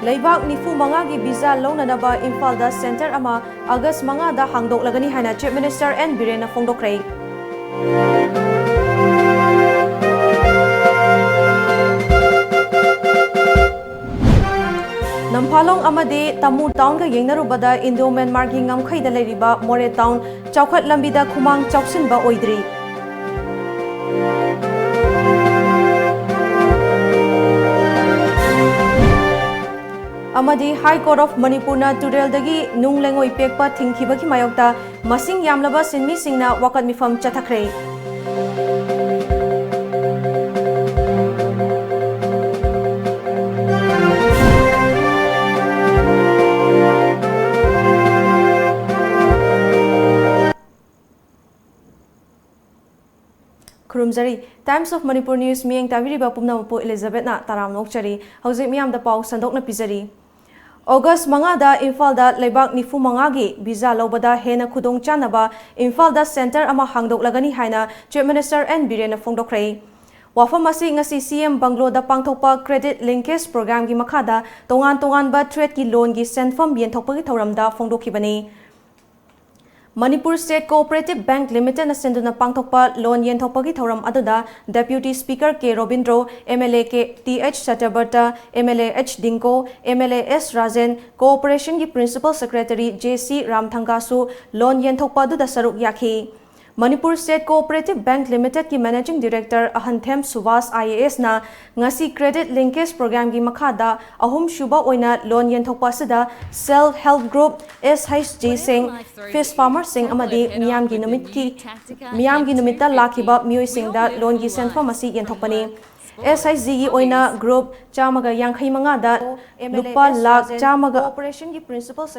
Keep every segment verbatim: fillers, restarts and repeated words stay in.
ꯂꯩꯕꯥꯛ ꯅꯤꯐꯨ ꯃꯉꯥꯒꯤ visa ꯂꯧꯅꯅꯕ ꯏꯝꯐꯥꯜꯗ centre ꯑꯃ August ꯃꯉꯥꯗ ꯍꯥꯡꯗꯣꯛꯂꯒꯅꯤ ꯍꯥꯏꯅ Chief Minister N ꯕꯤꯔꯦꯟꯅ ꯐꯣꯡꯗꯣꯛꯈ꯭ꯔꯦ꯫ ꯅꯝꯐꯥꯂꯣꯡ ꯑꯃꯗꯤ ꯇꯃꯨ townꯒ ꯌꯦꯡꯅꯔꯨꯕꯗ Indo Myanmarꯒꯤ ꯉꯝꯈꯩꯗ ꯂꯩꯔꯤꯕ ꯃꯣꯔꯦ town ꯆꯥꯎꯈꯠ ꯂꯝꯕꯤꯗ ꯈꯨꯃꯥꯡ ꯆꯥꯎꯁꯤꯟꯕ ꯑꯣꯏꯗ꯭ꯔꯤ꯫ ꯑꯃꯗꯤ High Court of ꯃꯅꯤꯄꯨꯔꯅ ꯇꯨꯔꯦꯜꯗꯒꯤ ꯅꯨꯡ ꯂꯩꯉꯣꯏ ꯄꯦꯛꯄ ꯊꯤꯡꯈꯤꯕꯒꯤ ꯃꯥꯌꯣꯛꯇ ꯃꯁꯤꯡ ꯌꯥꯝꯂꯕ ꯁꯤꯟꯃꯤꯁꯤꯡꯅ ꯋꯥꯀꯠ ꯃꯤꯐꯝ ꯆꯠꯊꯈ꯭ꯔꯦ꯫ ꯈꯨꯔꯨꯝꯖꯔꯤ꯫ Times of Manipur News ꯃꯤꯠꯌꯦꯡ ꯇꯥꯕꯤꯔꯤꯕ ꯄꯨꯝꯅꯃꯛꯄꯨ Elizabethꯅ ꯇꯔꯥꯝꯅ ꯑꯣꯛꯆꯔꯤ꯫ ꯍꯧꯖꯤꯛ ꯃꯤꯌꯥꯝꯗ ꯄꯥꯎ ꯁꯟꯗꯣꯛꯅ ꯄꯤꯖꯔꯤ꯫ August ꯃꯉꯥꯗ ꯏꯝꯐꯥꯜꯗ ꯂꯩꯕꯥꯛ ꯅꯤꯐꯨ ꯃꯉꯥꯒꯤ visa ꯂꯧꯕꯗ ꯍꯦꯟꯅ ꯈꯨꯗꯣꯡꯆꯥꯅꯕ ꯏꯝꯐꯥꯜꯗ centre ꯑꯃ ꯍꯥꯡꯗꯣꯛꯂꯒꯅꯤ ꯍꯥꯏꯅ Chief Minister N ꯕꯤꯔꯦꯟꯅ ꯐꯣꯡꯗꯣꯛꯈ꯭ꯔꯦ꯫ ꯋꯥꯐꯝ ꯑꯁꯤ ꯉꯁꯤ C M ꯕꯪꯒ꯭ꯂꯣꯗ ꯄꯥꯡꯊꯣꯛꯄ Credit Linkage Programꯒꯤ ꯃꯈꯥꯗ ꯇꯣꯉꯥꯟ ꯇꯣꯉꯥꯟꯕ tradeꯀꯤ loanꯒꯤ ꯁꯦꯟꯐꯝ ꯌꯦꯟꯊꯣꯛꯄꯒꯤ ꯊꯧꯔꯝꯗ ꯐꯣꯡꯗꯣꯛꯈꯤꯕꯅꯤ꯫ ꯃꯅꯤꯄꯨꯔ State Cooperative Bank Limitedꯅ ꯁꯤꯟꯗꯨꯅ ꯄꯥꯡꯊꯣꯛꯄ loan ꯌꯦꯟꯊꯣꯛꯄꯒꯤ ꯊꯧꯔꯝ ꯑꯗꯨꯗ Deputy Speaker K Robindro, M L A K, T H ꯁꯇ꯭ꯌꯕ꯭ꯔꯇ, M L A H ꯗꯤꯡꯀꯣ, M L A S Rajen, Corporationꯒꯤ Principal Secretary J C ꯔꯥꯝꯊꯪꯒꯥꯁꯨ loan ꯌꯦꯟꯊꯣꯛꯄ ꯑꯗꯨꯗ ꯁꯔꯨꯛ ꯌꯥꯈꯤ꯫ Manipur State Cooperative Bank Limitedꯀꯤ Managing Director ꯑꯍꯟꯊꯦꯝ Subhas I A Sꯅ ꯉꯁꯤ Credit Linkage Programꯒꯤ ꯃꯈꯥꯗ ꯑꯍꯨꯝꯁꯨꯕ ꯑꯣꯏꯅ loan ꯌꯦꯟꯊꯣꯛꯄ ꯑꯁꯤꯗ Self Help Group, S H Gꯁꯤꯡ, Fish Farmerꯁꯤꯡ ꯑꯃꯗꯤ ꯃꯤꯌꯥꯝꯒꯤ ꯅꯨꯃꯤꯠꯀꯤ, ꯃꯤꯌꯥꯝꯒꯤ ꯅꯨꯃꯤꯠꯇ ꯂꯥꯛꯈꯤꯕ ꯃꯤꯑꯣꯏꯁꯤꯡꯗ loanꯒꯤ ꯁꯦꯟꯐꯝ ꯑꯁꯤ ꯌꯦꯟꯊꯣꯛꯄꯅꯤ꯫ S H Gꯒꯤ ꯑꯣꯏꯅ group ꯆꯥꯝꯃꯒ ꯌꯥꯡꯈꯩ ꯃꯉꯥꯗ ꯂꯨꯄꯥ ꯂꯥꯈ ꯆꯥꯝꯃꯒ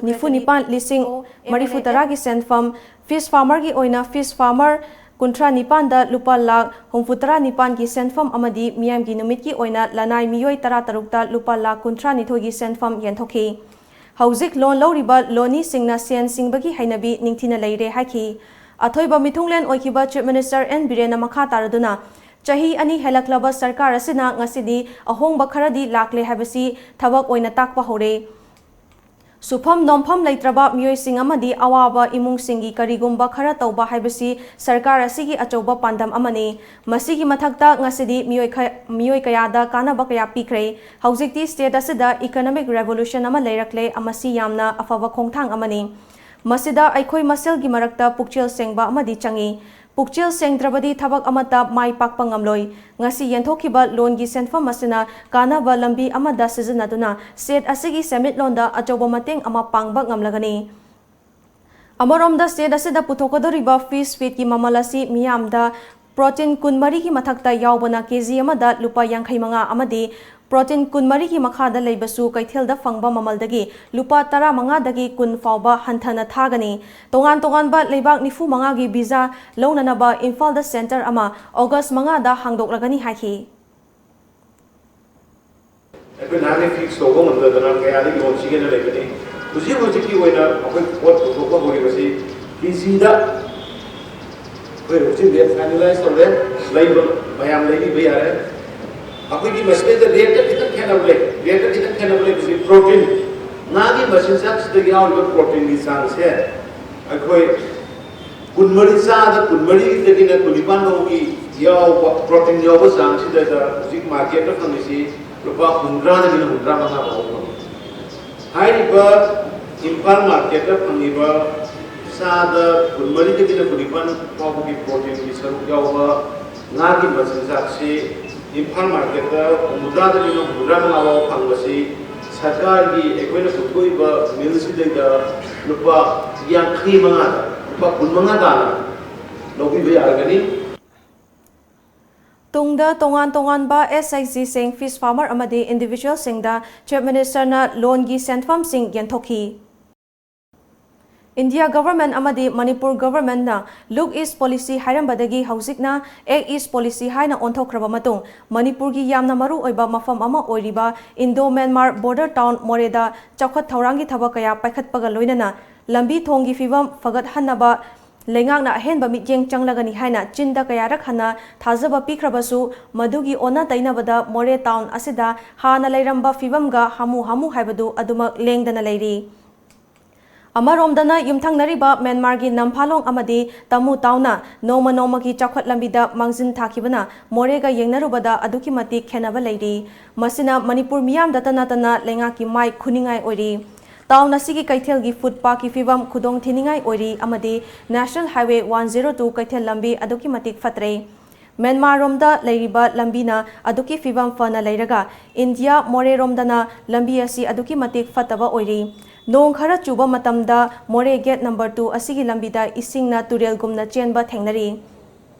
ꯅꯤꯐꯨ ꯅꯤꯄꯥꯟ ꯂꯤꯁꯤꯡ ꯃꯔꯤꯐꯨ ꯇꯔꯥꯒꯤ ꯁꯦꯟꯐꯝ, Fish Farmerꯒꯤ ꯑꯣꯏꯅ Fish Farmer ꯀꯨꯟꯊ꯭ꯔꯥ ꯅꯤꯄꯥꯟꯗ ꯂꯨꯄꯥ ꯂꯥꯈ ꯍꯨꯝꯐꯨ ꯇꯔꯥ ꯅꯤꯄꯥꯟꯒꯤ ꯁꯦꯟꯐꯝ ꯑꯃꯗꯤ ꯃꯤꯌꯥꯝꯒꯤ ꯅꯨꯃꯤꯠꯀꯤ ꯑꯣꯏꯅ ꯂꯅꯥꯏ ꯃꯤꯑꯣꯏ ꯇꯔꯥ ꯇꯔꯨꯛꯇ ꯂꯨꯄꯥ ꯂꯥꯈ ꯀꯨꯟꯊ꯭ꯔꯥ ꯅꯤꯊꯣꯏꯒꯤ ꯁꯦꯟꯐꯝ ꯌꯦꯟꯊꯣꯛꯈꯤ꯫ ꯍꯧꯖꯤꯛ loan ꯂꯧꯔꯤꯕ loaneeꯁꯤꯡꯅ ꯁꯦꯟ ꯁꯤꯡꯕꯒꯤ ꯍꯩꯅꯕꯤ ꯅꯤꯡꯊꯤꯅ ꯂꯩꯔꯦ ꯍꯥꯏꯈꯤ꯫ ꯑꯊꯣꯏꯕ ꯃꯤꯊꯨꯡꯂꯦꯟ ꯑꯣꯏꯈꯤꯕ Chief Minister N ꯕꯤꯔꯦꯟꯅ ꯃꯈꯥ ꯇꯥꯔꯗꯨꯅ ꯆꯍꯤ ꯑꯅꯤ ꯍꯦꯜꯂꯛꯂꯕ ꯁꯔꯀꯥꯔ ꯑꯁꯤꯅ ꯉꯁꯤꯗꯤ ꯑꯍꯣꯡꯕ ꯈꯔꯗꯤ ꯂꯥꯛꯂꯦ ꯍꯥꯏꯕꯁꯤ ꯊꯕꯛ ꯑꯣꯏꯅ ꯇꯥꯛꯄ ꯍꯧꯔꯦ꯫ ꯁꯨꯐꯝ ꯅꯣꯝꯐꯝ ꯂꯩꯇ꯭ꯔꯕ ꯃꯤꯑꯣꯏꯁꯤꯡ ꯑꯃꯗꯤ ꯑꯋꯥꯕ ꯏꯃꯨꯡꯁꯤꯡꯒꯤ ꯀꯔꯤꯒꯨꯝꯕ ꯈꯔ ꯇꯧꯕ ꯍꯥꯏꯕꯁꯤ ꯁꯔꯀꯥꯔ ꯑꯁꯤꯒꯤ ꯑꯆꯧꯕ ꯄꯥꯟꯗꯝ ꯑꯃꯅꯤ꯫ ꯃꯁꯤꯒꯤ ꯃꯊꯛꯇ ꯉꯁꯤꯗꯤ ꯃꯤꯑꯣꯏ ꯈ-, ꯃꯤꯑꯣꯏ ꯀꯌꯥꯗ ꯀꯥꯟꯅꯕ ꯀꯌꯥ ꯄꯤꯈ꯭ꯔꯦ꯫ ꯍꯧꯖꯤꯛꯇꯤ ꯁ꯭ꯇꯦꯠ ꯑꯁꯤꯗ ꯏꯀꯣꯅꯣꯃꯤꯛ ꯔꯦꯚꯣꯂꯨꯁꯟ ꯑꯃ ꯂꯩꯔꯛꯂꯦ, ꯃꯁꯤ ꯌꯥꯝꯅ ꯑꯐꯕ ꯈꯣꯡꯊꯥꯡ ꯑꯃꯅꯤ꯫ ꯃꯁꯤꯗ ꯑꯩꯈꯣꯏ ꯃꯁꯦꯜꯒꯤ ꯃꯔꯛꯇ ꯄꯨꯛꯆꯦꯜ ꯁꯦꯡꯕ ꯑꯃꯗꯤ ꯆꯪꯏ꯫ ꯄꯨꯛꯆꯦꯜ ꯁꯦꯡꯗ꯭ꯔꯕꯗꯤ ꯊꯕꯛ ꯑꯃꯠꯇ ꯃꯥꯏ ꯄꯥꯛꯄ ꯉꯝꯂꯣꯏ꯫ ꯉꯁꯤ ꯌꯦꯟꯊꯣꯛꯈꯤꯕ ꯂꯣꯟꯒꯤ ꯁꯦꯟꯐꯝ ꯑꯁꯤꯅ ꯀꯥꯟꯅꯕ ꯂꯝꯕꯤ ꯑꯃꯗ ꯁꯤꯖꯤꯟꯅꯗꯨꯅ ꯁ꯭ꯇꯦꯠ ꯑꯁꯤꯒꯤ ꯁꯦꯟꯃꯤꯠꯂꯣꯟꯗ ꯑꯆꯧꯕ ꯃꯇꯦꯡ ꯑꯃ ꯄꯥꯡꯕ ꯉꯝꯂꯒꯅꯤ꯫ ꯑꯃꯔꯣꯝꯗ ꯁ꯭ꯇꯦꯠ ꯑꯁꯤꯗ ꯄꯨꯊꯣꯛꯀꯗꯧꯔꯤꯕ ꯐꯤꯁ ꯐꯤꯠꯀꯤ ꯃꯃꯜ ꯑꯁꯤ ꯃꯤꯌꯥꯝꯗ ꯄ꯭ꯔꯣꯇꯤꯟ ꯀꯨꯟꯃꯔꯤꯒꯤ ꯃꯊꯛꯇ ꯌꯥꯎꯕꯅ ꯀꯦꯖꯤ ꯑꯃꯗ ꯂꯨꯄꯥ ꯌꯥꯡꯈꯩ ꯃꯉꯥ ꯑꯃꯗꯤ ꯄ꯭ꯔꯣꯇꯤꯟ ꯀꯨꯟꯃꯔꯤꯒꯤ ꯃꯈꯥꯗ ꯂꯩꯕꯁꯨ ꯀꯩꯊꯦꯜꯗ ꯐꯪꯕ ꯃꯃꯜꯗꯒꯤ ꯂꯨꯄꯥ ꯇꯔꯥꯃꯉꯥꯗꯒꯤ ꯀꯨꯟ ꯐꯥꯎꯕ ꯍꯟꯊꯅ ꯊꯥꯒꯅꯤ꯫ ꯇꯣꯉꯥꯟ ꯇꯣꯉꯥꯟꯕ ꯂꯩꯕꯥꯛ ꯅꯤꯐꯨ ꯃꯉꯥꯒꯤ ꯚꯤꯖꯥ ꯂꯧꯅꯅꯕ ꯏꯝꯐꯥꯜꯗ ꯁꯦꯟꯇꯔ ꯑꯃ ꯑꯣꯒꯁ ꯃꯉꯥꯗ ꯍꯥꯡꯗꯣꯛꯂꯒꯅꯤ ꯍꯥꯏꯈꯤ꯫ ꯑꯩꯈꯣꯏ ꯅꯍꯥꯟꯒꯩ ꯐꯤꯛꯁ ꯇꯧꯕ ꯉꯝꯗꯗꯅ ꯀꯌꯥꯗꯤ ꯌꯣꯟꯁꯤꯒꯦꯅ ꯂꯩꯕꯅꯤ꯫ ꯍꯧꯖꯤꯛ ꯍꯧꯖꯤꯛꯀꯤ ꯑꯣꯏꯅ ꯑꯩꯈꯣꯏ ꯄꯣꯠ ꯄꯨꯊꯣꯛꯄ ꯍꯧꯔꯤꯕꯁꯤ ꯀꯦꯖꯤꯗ ꯑꯩꯈꯣꯏ ꯍꯧꯖꯤꯛ ꯔꯦꯠ ꯐꯥꯏꯅꯦꯂꯥꯏꯁ ꯇꯧꯔꯦ, ꯂꯩꯕ ꯃꯌꯥꯝ ꯂꯩꯕꯤꯕ ꯌꯥꯔꯦ꯫ ꯑꯩꯈꯣꯏꯒꯤ ꯃꯁꯤꯗꯩꯗ ꯔꯦꯠꯇ ꯈꯤꯇꯪ ꯈꯦꯠꯅꯕ ꯂꯩ, ꯔꯦꯠꯇ ꯈꯤꯇꯪ ꯈꯦꯠꯅꯕ ꯂꯩꯕꯁꯤ ꯄ꯭ꯔꯣꯇꯤꯟ, ꯉꯥꯒꯤ ꯃꯆꯤꯟꯖꯥꯛꯁꯤꯗ ꯌꯥꯎꯔꯤꯕ ꯄ꯭ꯔꯣꯇꯤꯟꯒꯤ ꯆꯥꯡꯁꯦ ꯑꯩꯈꯣꯏ ꯀꯨꯟꯃꯔꯤ, ꯆꯥꯗ ꯀꯨꯟꯃꯔꯤꯗꯒꯤꯅ ꯀꯨꯟꯅꯤꯄꯥꯟ ꯐꯥꯎꯒꯤ ꯌꯥꯎꯕ, ꯄ꯭ꯔꯣꯇꯤꯟ ꯌꯥꯎꯕ ꯆꯥꯡꯁꯤꯗ ꯍꯧꯖꯤꯛ ꯃꯥꯔꯀꯦꯠꯇ ꯐꯪꯉꯤꯁꯤ ꯂꯨꯄꯥ ꯍꯨꯝꯗ꯭ꯔꯥꯗꯒꯤꯅ ꯍꯨꯝꯗ꯭ꯔꯥ ꯃꯉꯥ ꯐꯥꯎꯕ ꯐꯪꯉꯤ꯫ ꯍꯥꯏꯔꯤꯕ ꯏꯝꯐꯥꯜ ꯃꯥꯔꯀꯦꯠꯇ ꯐꯪꯉꯤꯕ ꯆꯥꯗ ꯀꯨꯟꯃꯔꯤꯗꯒꯤꯅ ꯀꯨꯟꯅꯤꯄꯥꯟ ꯐꯥꯎꯕꯒꯤ ꯄ꯭ꯔꯣꯇꯤꯟꯒꯤ ꯁꯔꯨꯛ ꯌꯥꯎꯕ ꯉꯥꯒꯤ ꯃꯆꯤꯟꯖꯥꯛꯁꯤ ꯏꯝꯐꯥꯜ ꯃꯥꯔꯀꯦꯠꯇ ꯍꯨꯝꯗ꯭ꯔꯥꯗꯒꯤꯅ ꯍꯨꯝꯗ꯭ꯔꯥ ꯃꯉꯥ ꯐꯥꯎꯕ ꯐꯪꯕꯁꯤ ꯁꯔꯀꯥꯔꯒꯤ ꯑꯩꯈꯣꯏꯅ ꯄꯨꯊꯣꯛꯏꯕ ꯃꯤꯜꯁꯤꯗꯩꯗ ꯂꯨꯄꯥ ꯌꯥꯡꯈꯩ ꯃꯉꯥꯗ ꯂꯨꯄꯥ ꯀꯨꯟ ꯃꯉꯥ ꯇꯥꯅ ꯂꯧꯕꯤꯕ ꯌꯥꯔꯒꯅꯤ꯫ ꯇꯨꯡꯗ ꯇꯣꯉꯥꯟ ꯇꯣꯉꯥꯟꯕ ꯑꯦꯁ ꯑꯩꯆ ꯖꯤꯁꯤꯡ, ꯐꯤꯁ ꯐꯥꯔꯃꯔ ꯑꯃꯗꯤ ꯏꯟꯗꯤꯚꯤꯖꯨꯋꯦꯜꯁꯤꯡꯗ ꯆꯤꯐ ꯃꯤꯅꯤꯁꯇꯔꯅ ꯂꯣꯟꯒꯤ ꯁꯦꯟꯐꯝꯁꯤꯡ ꯌꯦꯟꯊꯣꯛꯈꯤ꯫ ꯏꯟꯗꯤꯌꯥ ꯒꯚꯔꯟꯃꯦꯟꯠ ꯑꯃꯗꯤ ꯃꯅꯤꯄꯨꯔ ꯒꯚꯔꯟꯃꯦꯟꯠꯅ ꯂꯨꯛ ꯏꯁ ꯄꯣꯂꯤꯁꯤ ꯍꯥꯏꯔꯝꯕꯗꯒꯤ ꯍꯧꯖꯤꯛꯅ ꯑꯦꯛ ꯏꯁ ꯄꯣꯂꯤꯁꯤ ꯍꯥꯏꯅ ꯑꯣꯟꯊꯣꯛꯈ꯭ꯔꯕ ꯃꯇꯨꯡ, ꯃꯅꯤꯄꯨꯔꯒꯤ ꯌꯥꯝꯅ ꯃꯔꯨ ꯑꯣꯏꯕ ꯃꯐꯝ ꯑꯃ ꯑꯣꯏꯔꯤꯕ ꯏꯟꯗꯣ ꯃ꯭ꯌꯥꯟꯃꯥꯔ ꯕꯣꯔꯗꯔ ꯇꯥꯎꯟ ꯃꯣꯔꯦꯗ ꯆꯥꯎꯈꯠ ꯊꯧꯔꯥꯡꯒꯤ ꯊꯕꯛ ꯀꯌꯥ ꯄꯥꯏꯈꯠꯄꯒ ꯂꯣꯏꯅꯅ ꯂꯝꯕꯤ ꯊꯣꯡꯒꯤ ꯐꯤꯕꯝ ꯐꯒꯠꯍꯟꯅꯕ ꯂꯩꯉꯥꯛꯅ ꯑꯍꯦꯟꯕ ꯃꯤꯠꯌꯦꯡ ꯆꯪꯂꯒꯅꯤ ꯍꯥꯏꯅ ꯆꯤꯟꯗ ꯀꯌꯥꯔꯛ ꯍꯟꯅ ꯊꯥꯖꯕ ꯄꯤꯈ꯭ꯔꯕꯁꯨ, ꯃꯗꯨꯒꯤ ꯑꯣꯟꯅ ꯇꯩꯅꯕꯗ ꯃꯣꯔꯦ ꯇꯥꯎꯟ ꯑꯁꯤꯗ ꯍꯥꯟꯅ ꯂꯩꯔꯝꯕ ꯐꯤꯕꯝꯒ ꯍꯥꯃꯨ ꯍꯥꯃꯨ ꯍꯥꯏꯕꯗꯨ ꯑꯗꯨꯃꯛ ꯂꯦꯡꯗꯅ ꯂꯩꯔꯤ꯫ ꯑꯃꯔꯣꯝꯗꯅ, ꯌꯨꯝꯊꯪꯅꯔꯤꯕ ꯃ꯭ꯌꯥꯟꯃꯥꯔꯒꯤ ꯅꯝꯐꯥꯂꯣꯡ ꯑꯃꯗꯤ ꯇꯃꯨ ꯇꯥꯎꯅ ꯅꯣꯡꯃ ꯅꯣꯡꯃꯒꯤ ꯆꯥꯎꯈꯠ ꯂꯝꯕꯤꯗ ꯃꯥꯡꯖꯤꯟ ꯊꯥꯈꯤꯕꯅ ꯃꯣꯔꯦꯒ ꯌꯦꯡꯅꯔꯨꯕꯗ ꯑꯗꯨꯛꯀꯤ ꯃꯇꯤꯛ ꯈꯦꯟꯅꯕ ꯂꯩꯔꯤ꯫ ꯃꯁꯤꯅ ꯃꯅꯤꯄꯨꯔ ꯃꯤꯌꯥꯝꯗꯇ ꯅꯠꯇꯅ ꯂꯩꯉꯥꯛꯀꯤ ꯃꯥꯏ ꯈꯨꯅꯤꯡꯉꯥꯏ ꯑꯣꯏꯔꯤ꯫ ꯇꯥꯎꯟ ꯑꯁꯤꯒꯤ ꯀꯩꯊꯦꯜꯒꯤ ꯐꯨꯠ ꯄꯥꯛꯀꯤ ꯐꯤꯕꯝ ꯈꯨꯗꯣꯡ ꯊꯤꯅꯤꯡꯉꯥꯏ ꯑꯣꯏꯔꯤ ꯑꯃꯗꯤ National Highway one zero two ꯀꯩꯊꯦꯜ ꯂꯝꯕꯤ ꯑꯗꯨꯛꯀꯤ ꯃꯇꯤꯛ ꯐꯠꯇ꯭ꯔꯦ꯫ ꯃ꯭ꯌꯥꯟꯃꯥꯔꯔꯣꯝꯗ ꯂꯩꯔꯤꯕ ꯂꯝꯕꯤꯅ ꯑꯗꯨꯛꯀꯤ ꯐꯤꯕꯝ ꯐꯅ ꯂꯩꯔꯒ, ꯏꯟꯗꯤꯌꯥ ꯃꯣꯔꯦꯔꯣꯝꯗꯅ ꯂꯝꯕꯤ ꯑꯁꯤ ꯑꯗꯨꯛꯀꯤ ꯃꯇꯤꯛ ꯐꯠꯇꯕ ꯑꯣꯏꯔꯤ꯫ ꯅꯣꯡ ꯈꯔ ꯆꯨꯕ ꯃꯇꯝꯗ ꯃꯣꯔꯦ ꯒꯦꯠ ꯅꯝꯕꯔ two ꯑꯁꯤꯒꯤ ꯂꯝꯕꯤꯗ ꯏꯁꯤꯡꯅ ꯇꯨꯔꯦꯜꯒꯨꯝꯅ ꯆꯦꯟꯕ ꯊꯦꯡꯅꯔꯤ꯫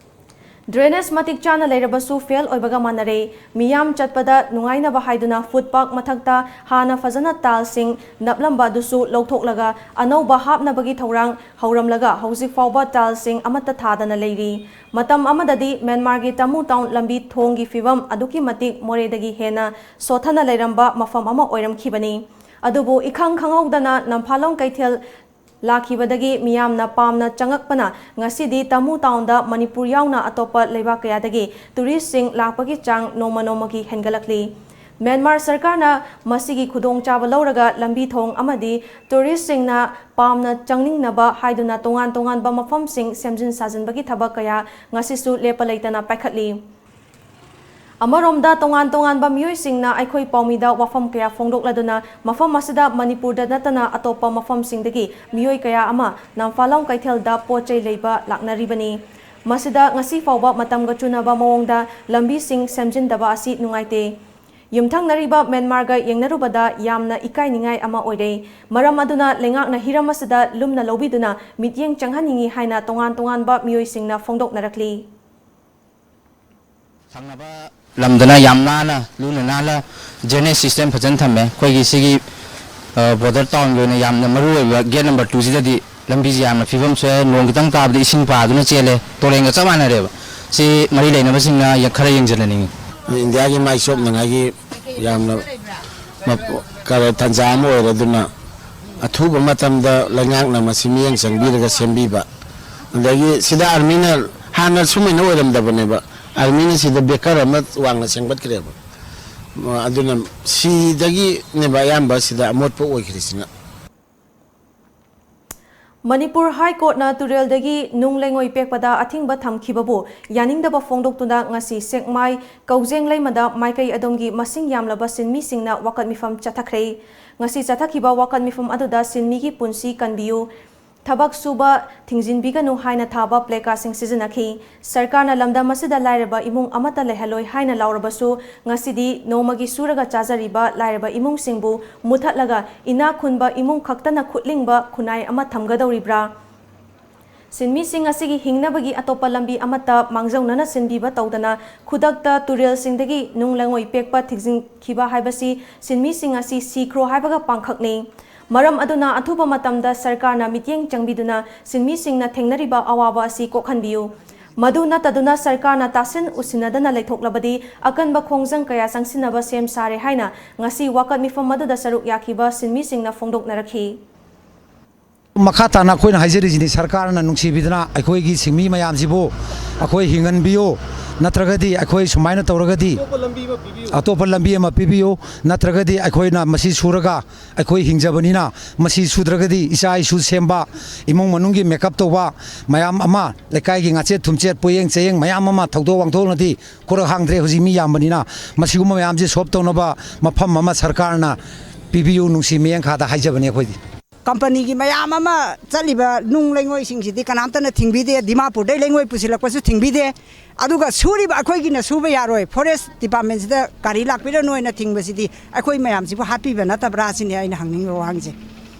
ꯗ꯭ꯔꯦꯅꯦꯖ ꯃꯇꯤꯛ ꯆꯥꯅ ꯂꯩꯔꯕꯁꯨ ꯐꯦꯜ ꯑꯣꯏꯕꯒ ꯃꯥꯟꯅꯔꯦ꯫ ꯃꯤꯌꯥꯝ ꯆꯠꯄꯗ ꯅꯨꯡꯉꯥꯏꯅꯕ ꯍꯥꯏꯗꯨꯅ ꯐꯨꯠ ꯄꯥꯛ ꯃꯊꯛꯇ ꯍꯥꯟꯅ ꯐꯖꯅ ꯇꯥꯏꯜꯁꯤꯡ ꯅꯞꯂꯝꯕ ꯑꯗꯨꯁꯨ ꯂꯧꯊꯣꯛꯂꯒ ꯑꯅꯧꯕ ꯍꯥꯞꯅꯕꯒꯤ ꯊꯧꯔꯥꯡ ꯍꯧꯔꯝꯂꯒ ꯍꯧꯖꯤꯛ ꯐꯥꯎꯕ ꯇꯥꯏꯜꯁꯤꯡ ꯑꯃꯠꯇ ꯊꯥꯗꯅ ꯂꯩꯔꯤ꯫ ꯃꯇꯝ ꯑꯃꯗꯗꯤ ꯃ꯭ꯌꯥꯟꯃꯥꯔꯒꯤ ꯇꯃꯨ ꯇꯥꯎꯟ ꯂꯝꯕꯤ ꯊꯣꯡꯒꯤ ꯐꯤꯕꯝ ꯑꯗꯨꯛꯀꯤ ꯃꯇꯤꯛ ꯃꯣꯔꯦꯗꯒꯤ ꯍꯦꯟꯅ ꯁꯣꯠꯊꯅ ꯂꯩꯔꯝꯕ ꯃꯐꯝ ꯑꯃ ꯑꯣꯏꯔꯝꯈꯤꯕꯅꯤ꯫ ꯑꯗꯨꯕꯨ ꯏꯈꯪ ꯈꯪꯍꯧꯗꯅ ꯅꯝꯐꯥꯂꯣꯡ ꯀꯩꯊꯦꯜ ꯂꯥꯛꯈꯤꯕꯗꯒꯤ ꯃꯤꯌꯥꯝꯅ ꯄꯥꯝꯅ ꯆꯪꯉꯛꯄꯅ ꯉꯁꯤꯗꯤ ꯇꯃꯨ ꯇꯥꯎꯟꯗ ꯃꯅꯤꯄꯨꯔ ꯌꯥꯎꯅ ꯑꯇꯣꯞꯄ ꯂꯩꯕꯥꯛ ꯀꯌꯥꯗꯒꯤ ꯇꯨꯔꯤꯁꯁꯤꯡ ꯂꯥꯛꯄꯒꯤ ꯆꯥꯡ ꯅꯣꯡꯃ ꯅꯣꯡꯃꯒꯤ ꯍꯦꯟꯒꯠꯂꯛꯂꯤ꯫ ꯃ꯭ꯌꯥꯟꯃꯥꯔ ꯁꯔꯀꯥꯔꯅ ꯃꯁꯤꯒꯤ ꯈꯨꯗꯣꯡꯆꯥꯕ ꯂꯧꯔꯒ ꯂꯝꯕꯤ ꯊꯣꯡ ꯑꯃꯗꯤ ꯇꯨꯔꯤꯁꯁꯤꯡꯅ ꯄꯥꯝꯅ ꯆꯪꯅꯤꯡꯅꯕ ꯍꯥꯏꯗꯨꯅ ꯇꯣꯉꯥꯟ ꯇꯣꯉꯥꯟꯕ ꯃꯐꯝꯁꯤꯡ ꯁꯦꯝꯖꯤꯟ ꯁꯥꯖꯤꯟꯕꯒꯤ ꯊꯕꯛ ꯀꯌꯥ ꯉꯁꯤꯁꯨ ꯂꯦꯞꯄ ꯂꯩꯇꯅ ꯄꯥꯏꯈꯠꯂꯤ꯫ ꯑꯃꯔꯣꯝꯗ, ꯇꯣꯉꯥꯟ ꯇꯣꯉꯥꯟꯕ ꯃꯤꯑꯣꯏꯁꯤꯡꯅ ꯑꯩꯈꯣꯏ ꯄꯥꯎꯃꯤꯗ ꯋꯥꯐꯝ ꯀꯌꯥ ꯐꯣꯡꯗꯣꯛꯂꯗꯨꯅ ꯃꯐꯝ ꯑꯁꯤꯗ ꯃꯅꯤꯄꯨꯔꯗ ꯅꯠꯇꯅ ꯑꯇꯣꯞꯄ ꯃꯐꯝꯁꯤꯡꯗꯒꯤ ꯃꯤꯑꯣꯏ ꯀꯌꯥ ꯑꯃ ꯅꯝꯐꯥꯂꯣꯡ ꯀꯩꯊꯦꯜꯗ ꯄꯣꯠ ꯆꯩ ꯂꯩꯕ ꯂꯥꯛꯅꯔꯤꯕꯅꯤ꯫ ꯃꯁꯤꯗ ꯉꯁꯤ ꯐꯥꯎꯕ ꯃꯇꯝꯒ ꯆꯨꯅꯕ ꯃꯑꯣꯡꯗ ꯂꯝꯕꯤꯁꯤꯡ ꯁꯦꯝꯖꯤꯟꯗꯕ ꯑꯁꯤ ꯅꯨꯡꯉꯥꯏꯇꯦ꯫ ꯌꯨꯝꯊꯪꯅꯔꯤꯕ ꯃ꯭ꯌꯥꯟꯃꯥꯔꯒ ꯌꯦꯡꯅꯔꯨꯕꯗ ꯌꯥꯝꯅ ꯏꯀꯥꯏꯅꯤꯡꯉꯥꯏ ꯑꯃ ꯑꯣꯏꯔꯦ꯫ ꯃꯔꯝ ꯑꯗꯨꯅ ꯂꯩꯉꯥꯛꯅ ꯍꯤꯔꯝ ꯑꯁꯤꯗ ꯂꯨꯝꯅ ꯂꯧꯕꯤꯗꯨꯅ ꯃꯤꯠꯌꯦꯡ ꯆꯪꯍꯟꯅꯤꯡꯏ ꯍꯥꯏꯅ ꯇꯣꯉꯥꯟ ꯇꯣꯉꯥꯟꯕ ꯃꯤꯑꯣꯏꯁꯤꯡꯅ ꯐꯣꯡꯗꯣꯛꯅꯔꯛꯂꯤ꯫ ꯊꯪꯅꯕ ꯂꯝꯗꯅ ꯌꯥꯝ ꯅꯥꯟꯅ, ꯂꯨꯅ ꯅꯥꯟꯅ drainage system ꯐꯖꯅ ꯊꯝꯃꯦ꯫ ꯑꯩꯈꯣꯏꯒꯤ ꯁꯤꯒꯤ, ꯑ, border townꯒꯤ ꯑꯣꯏꯅ ꯌꯥꯝꯅ ꯃꯔꯨ ꯑꯣꯏꯕ gate number twoꯁꯤꯗꯗꯤ ꯂꯝꯕꯤꯁꯤ ꯌꯥꯝꯅ ꯐꯤꯕꯝ ꯁꯣꯛꯑꯦ꯫ ꯅꯣꯡ ꯈꯤꯇꯪ ꯇꯥꯕꯗ ꯏꯁꯤꯡ ꯄꯥꯗꯨꯅ ꯆꯦꯜꯂꯦ꯫ ꯇꯨꯔꯦꯟꯒ ꯆꯞ ꯃꯥꯟꯅꯔꯦꯕ꯫ ꯁꯤ ꯃꯔꯤ ꯂꯩꯅꯕꯁꯤꯡꯅ ꯌꯦ-, ꯈꯔ ꯌꯦꯡꯁꯤꯟꯍꯟꯅꯤꯡꯉꯤ꯫ ꯏꯟꯗꯤꯌꯥꯒꯤ ꯃꯥꯏ ꯆꯣꯞꯅꯉꯥꯏꯒꯤ ꯌꯥꯝꯅ ꯃꯞ-, ꯀ-, ꯇꯥꯟꯖꯥ ꯑꯃ ꯑꯣꯏꯔꯦ꯫ ꯑꯗꯨꯅ ꯑꯊꯨꯕ ꯃꯇꯝꯗ ꯂꯩꯉꯥꯛꯅ ꯃꯁꯤ ꯃꯤꯠꯌꯦꯡ ꯆꯪꯕꯤꯔꯒ ꯁꯦꯝꯕꯤꯕ, ꯑꯗꯒꯤ ꯁꯤꯗ ꯑꯥꯔꯃꯤꯅ, ꯍꯥꯟꯅ ꯁꯨꯃꯥꯏꯅ ꯑꯣꯏꯔꯝꯗꯕꯅꯦꯕ, ꯑꯥꯔꯃꯤꯅ ꯁꯤꯗ ꯕꯦꯀꯔ ꯑꯃ ꯋꯥꯡꯅ ꯁꯦꯝꯒꯠꯈ꯭ꯔꯦꯕ꯫ ꯑꯗꯨꯅ ꯁꯤꯗꯒꯤꯅꯦꯕ ꯑꯌꯥꯝꯕ ꯁꯤꯗ ꯑꯃꯣꯠꯄ ꯑꯣꯏꯈ꯭ꯔꯤꯁꯤꯅ꯫ ꯃꯅꯤꯄꯨꯔ ꯍꯥꯏ ꯀꯣꯔꯠꯅ ꯇꯨꯔꯦꯜꯗꯒꯤ ꯅꯨꯡ ꯂꯩꯉꯣꯏ ꯄꯦꯛꯄꯗ ꯑꯊꯤꯡꯕ ꯊꯝꯈꯤꯕꯕꯨ ꯌꯥꯅꯤꯡꯗꯕ ꯐꯣꯡꯗꯣꯛꯇꯨꯅ ꯉꯁꯤ ꯁꯦꯛꯃꯥꯏ ꯀꯧꯖꯦꯡ ꯂꯩꯃꯗ ꯃꯥꯏꯀꯩ ꯑꯗꯣꯝꯒꯤ ꯃꯁꯤꯡ ꯌꯥꯝꯂꯕ ꯁꯤꯟꯃꯤꯁꯤꯡꯅ ꯋꯥꯀꯠ ꯃꯤꯐꯝ ꯆꯠꯊꯈ꯭ꯔꯦ꯫ ꯉꯁꯤ ꯆꯠꯊꯈꯤꯕ ꯋꯥꯀꯠ ꯃꯤꯐꯝ ꯑꯗꯨꯗ ꯁꯤꯟꯃꯤꯒꯤ ꯄꯨꯟꯁꯤ ꯀꯟꯕꯤꯌꯨ, ꯊꯕꯛ ꯁꯨꯕ ꯊꯤꯡꯖꯤꯟꯕꯤꯒꯅꯨ ꯍꯥꯏꯅ ꯊꯥꯕ ꯄ꯭ꯂꯦꯀꯥꯔꯗꯁꯤꯡ ꯁꯤꯖꯤꯟꯅꯈꯤ꯫ ꯁꯔꯀꯥꯔꯅ ꯂꯝꯗꯝ ꯑꯁꯤꯗ ꯂꯥꯏꯔꯕ ꯏꯃꯨꯡ ꯑꯃꯠꯇ ꯂꯩꯍꯜꯂꯣꯏ ꯍꯥꯏꯅ ꯂꯥꯎꯔꯕꯁꯨ, ꯉꯁꯤꯗꯤ ꯅꯣꯡꯃꯒꯤ ꯁꯨꯔꯒ ꯆꯥꯖꯔꯤꯕ ꯂꯥꯏꯔꯕ ꯏꯃꯨꯡꯁꯤꯡꯕꯨ ꯃꯨꯠꯊꯠꯂꯒ ꯏꯅꯥꯛ ꯈꯨꯟꯕ ꯏꯃꯨꯡ ꯈꯛꯇꯅ ꯈꯨꯠꯂꯤꯡꯕ ꯈꯨꯟꯅꯥꯏ ꯑꯃ ꯊꯝꯒꯗꯧꯔꯤꯕ꯭ꯔꯥ? ꯁꯤꯟꯃꯤꯁꯤꯡ ꯑꯁꯤꯒꯤ ꯍꯤꯡꯅꯕꯒꯤ ꯑꯇꯣꯞꯄ ꯂꯝꯕꯤ ꯑꯃꯠꯇ ꯃꯥꯡꯖꯧꯅꯅ ꯁꯤꯟꯕꯤꯕ ꯇꯧꯗꯅ, ꯈꯨꯗꯛꯇ ꯇꯨꯔꯦꯜꯁꯤꯡꯗꯒꯤ ꯅꯨꯡ ꯂꯩꯉꯣꯏ ꯄꯦꯛꯄ ꯊꯤꯡꯖꯤꯟꯈꯤꯕ ꯍꯥꯏꯕꯁꯤ ꯁꯤꯟꯃꯤꯁꯤꯡ ꯑꯁꯤ ꯁꯤꯈ꯭ꯔꯣ ꯍꯥꯏꯕꯒ ꯄꯥꯡꯈꯛꯅꯤ꯫ ꯃꯔꯝ ꯑꯗꯨꯅ ꯑꯊꯨꯕ ꯃꯇꯝꯗ ꯁꯔꯀꯥꯔꯅ ꯃꯤꯠꯌꯦꯡ ꯆꯪꯕꯤꯗꯨꯅ ꯁꯤꯟꯃꯤꯁꯤꯡꯅ ꯊꯦꯡꯅꯔꯤꯕ ꯑꯋꯥꯕ ꯑꯁꯤ ꯀꯣꯛꯍꯟꯕꯤꯌꯨ꯫ ꯃꯗꯨ ꯅꯠꯇꯗꯨꯅ ꯁꯔꯀꯥꯔꯅ ꯇꯥꯁꯤꯟ ꯎꯁꯤꯟꯅꯗꯅ ꯂꯩꯊꯣꯛꯂꯕꯗꯤ ꯑꯀꯟꯕ ꯈꯣꯡꯖꯪ ꯀꯌꯥ ꯆꯪꯁꯤꯟꯅꯕ ꯁꯦꯝ ꯁꯥꯔꯦ ꯍꯥꯏꯅ ꯉꯁꯤ ꯋꯥꯀꯠ ꯃꯤꯐꯝ ꯑꯗꯨꯗ ꯁꯔꯨꯛ ꯌꯥꯈꯤꯕ ꯁꯤꯟꯃꯤꯁꯤꯡꯅ ꯐꯣꯡꯗꯣꯛꯅꯔꯛꯈꯤ꯫ ꯃꯈꯥ ꯇꯥꯅ ꯑꯩꯈꯣꯏꯅ ꯍꯥꯏꯖꯔꯤꯁꯤꯅꯤ, ꯁꯔꯀꯥꯔꯅ ꯅꯨꯡꯁꯤꯕꯤꯗꯨꯅ ꯑꯩꯈꯣꯏꯒꯤ ꯁꯤꯟꯃꯤ ꯃꯌꯥꯝꯁꯤꯕꯨ ꯑꯩꯈꯣꯏ ꯍꯤꯡꯍꯟꯕꯤꯌꯨ, ꯅꯠꯇ꯭ꯔꯒꯗꯤ ꯑꯩꯈꯣꯏ ꯁꯨꯃꯥꯏꯅ ꯇꯧꯔꯒꯗꯤ ꯑꯇꯣꯞꯄ ꯂꯝꯕꯤ ꯑꯃ ꯄꯤꯕꯤꯌꯨ, ꯅꯠꯇ꯭ꯔꯒꯗꯤ ꯑꯩꯈꯣꯏꯅ ꯃꯁꯤ ꯁꯨꯔꯒ ꯑꯩꯈꯣꯏ ꯍꯤꯡꯖꯕꯅꯤꯅ, ꯃꯁꯤ ꯁꯨꯗ꯭ꯔꯒꯗꯤ ꯏꯆꯥ ꯏꯁꯨ ꯁꯦꯝꯕ, ꯏꯃꯨꯡ ꯃꯅꯨꯡꯒꯤ ꯃꯦꯀꯞ ꯇꯧꯕ ꯃꯌꯥꯝ ꯑꯃ, ꯂꯩꯀꯥꯏꯒꯤ ꯉꯥꯆꯦꯠ ꯊꯨꯝꯆꯦꯠ, ꯄꯣꯌꯦꯡ ꯆꯌꯦꯡ ꯃꯌꯥꯝ ꯑꯃ ꯊꯧꯗꯣꯛ ꯋꯥꯡꯊꯣꯛꯅꯗꯤ ꯈꯨꯔꯛ ꯍꯥꯡꯗ꯭ꯔꯦ꯫ ꯍꯧꯖꯤꯛ ꯃꯤ ꯌꯥꯝꯕꯅꯤꯅ ꯃꯁꯤꯒꯨꯝꯕ ꯃꯌꯥꯝꯁꯦ ꯁꯣꯜꯕ ꯇꯧꯅꯕ ꯃꯐꯝ ꯑꯃ ꯁꯔꯀꯥꯔꯅ ꯄꯤꯕꯤꯌꯨ, ꯅꯨꯡꯁꯤ ꯃꯤꯠꯌꯦꯡꯈꯥꯗ ꯍꯥꯏꯖꯕꯅꯤ ꯑꯩꯈꯣꯏꯗꯤ꯫ ꯀꯝꯄꯅꯤꯒꯤ ꯃꯌꯥꯝ ꯑꯃ ꯆꯠꯂꯤꯕ ꯅꯨꯡ ꯂꯩꯉꯣꯏꯁꯤꯡꯁꯤꯗꯤ ꯀꯅꯥꯝꯇꯅ ꯊꯤꯡꯕꯤꯗꯦ, ꯗꯤꯃꯥꯄꯨꯔꯗꯩ ꯂꯩꯉꯣꯏ ꯄꯨꯁꯤꯜꯂꯛꯄꯁꯨ ꯊꯤꯡꯕꯤꯗꯦ꯫ ꯑꯗꯨꯒ ꯁꯨꯔꯤꯕ ꯑꯩꯈꯣꯏꯒꯤꯅ ꯁꯨꯕ ꯌꯥꯔꯣꯏ, ꯐꯣꯔꯦꯁ ꯗꯤꯄꯥꯔꯠꯃꯦꯟꯁꯤꯗ ꯒꯥꯔꯤ ꯂꯥꯛꯄꯤꯔꯅꯣ ꯍꯥꯏꯅ ꯊꯤꯡꯕꯁꯤꯗꯤ ꯑꯩꯈꯣꯏ ꯃꯌꯥꯝꯁꯤꯕꯨ ꯍꯥꯠꯄꯤꯕ ꯅꯠꯇꯕ꯭ꯔꯥ ꯁꯤꯅꯤ ꯑꯩꯅ ꯍꯪꯅꯤꯡꯕ ꯋꯥꯍꯪꯁꯦ꯫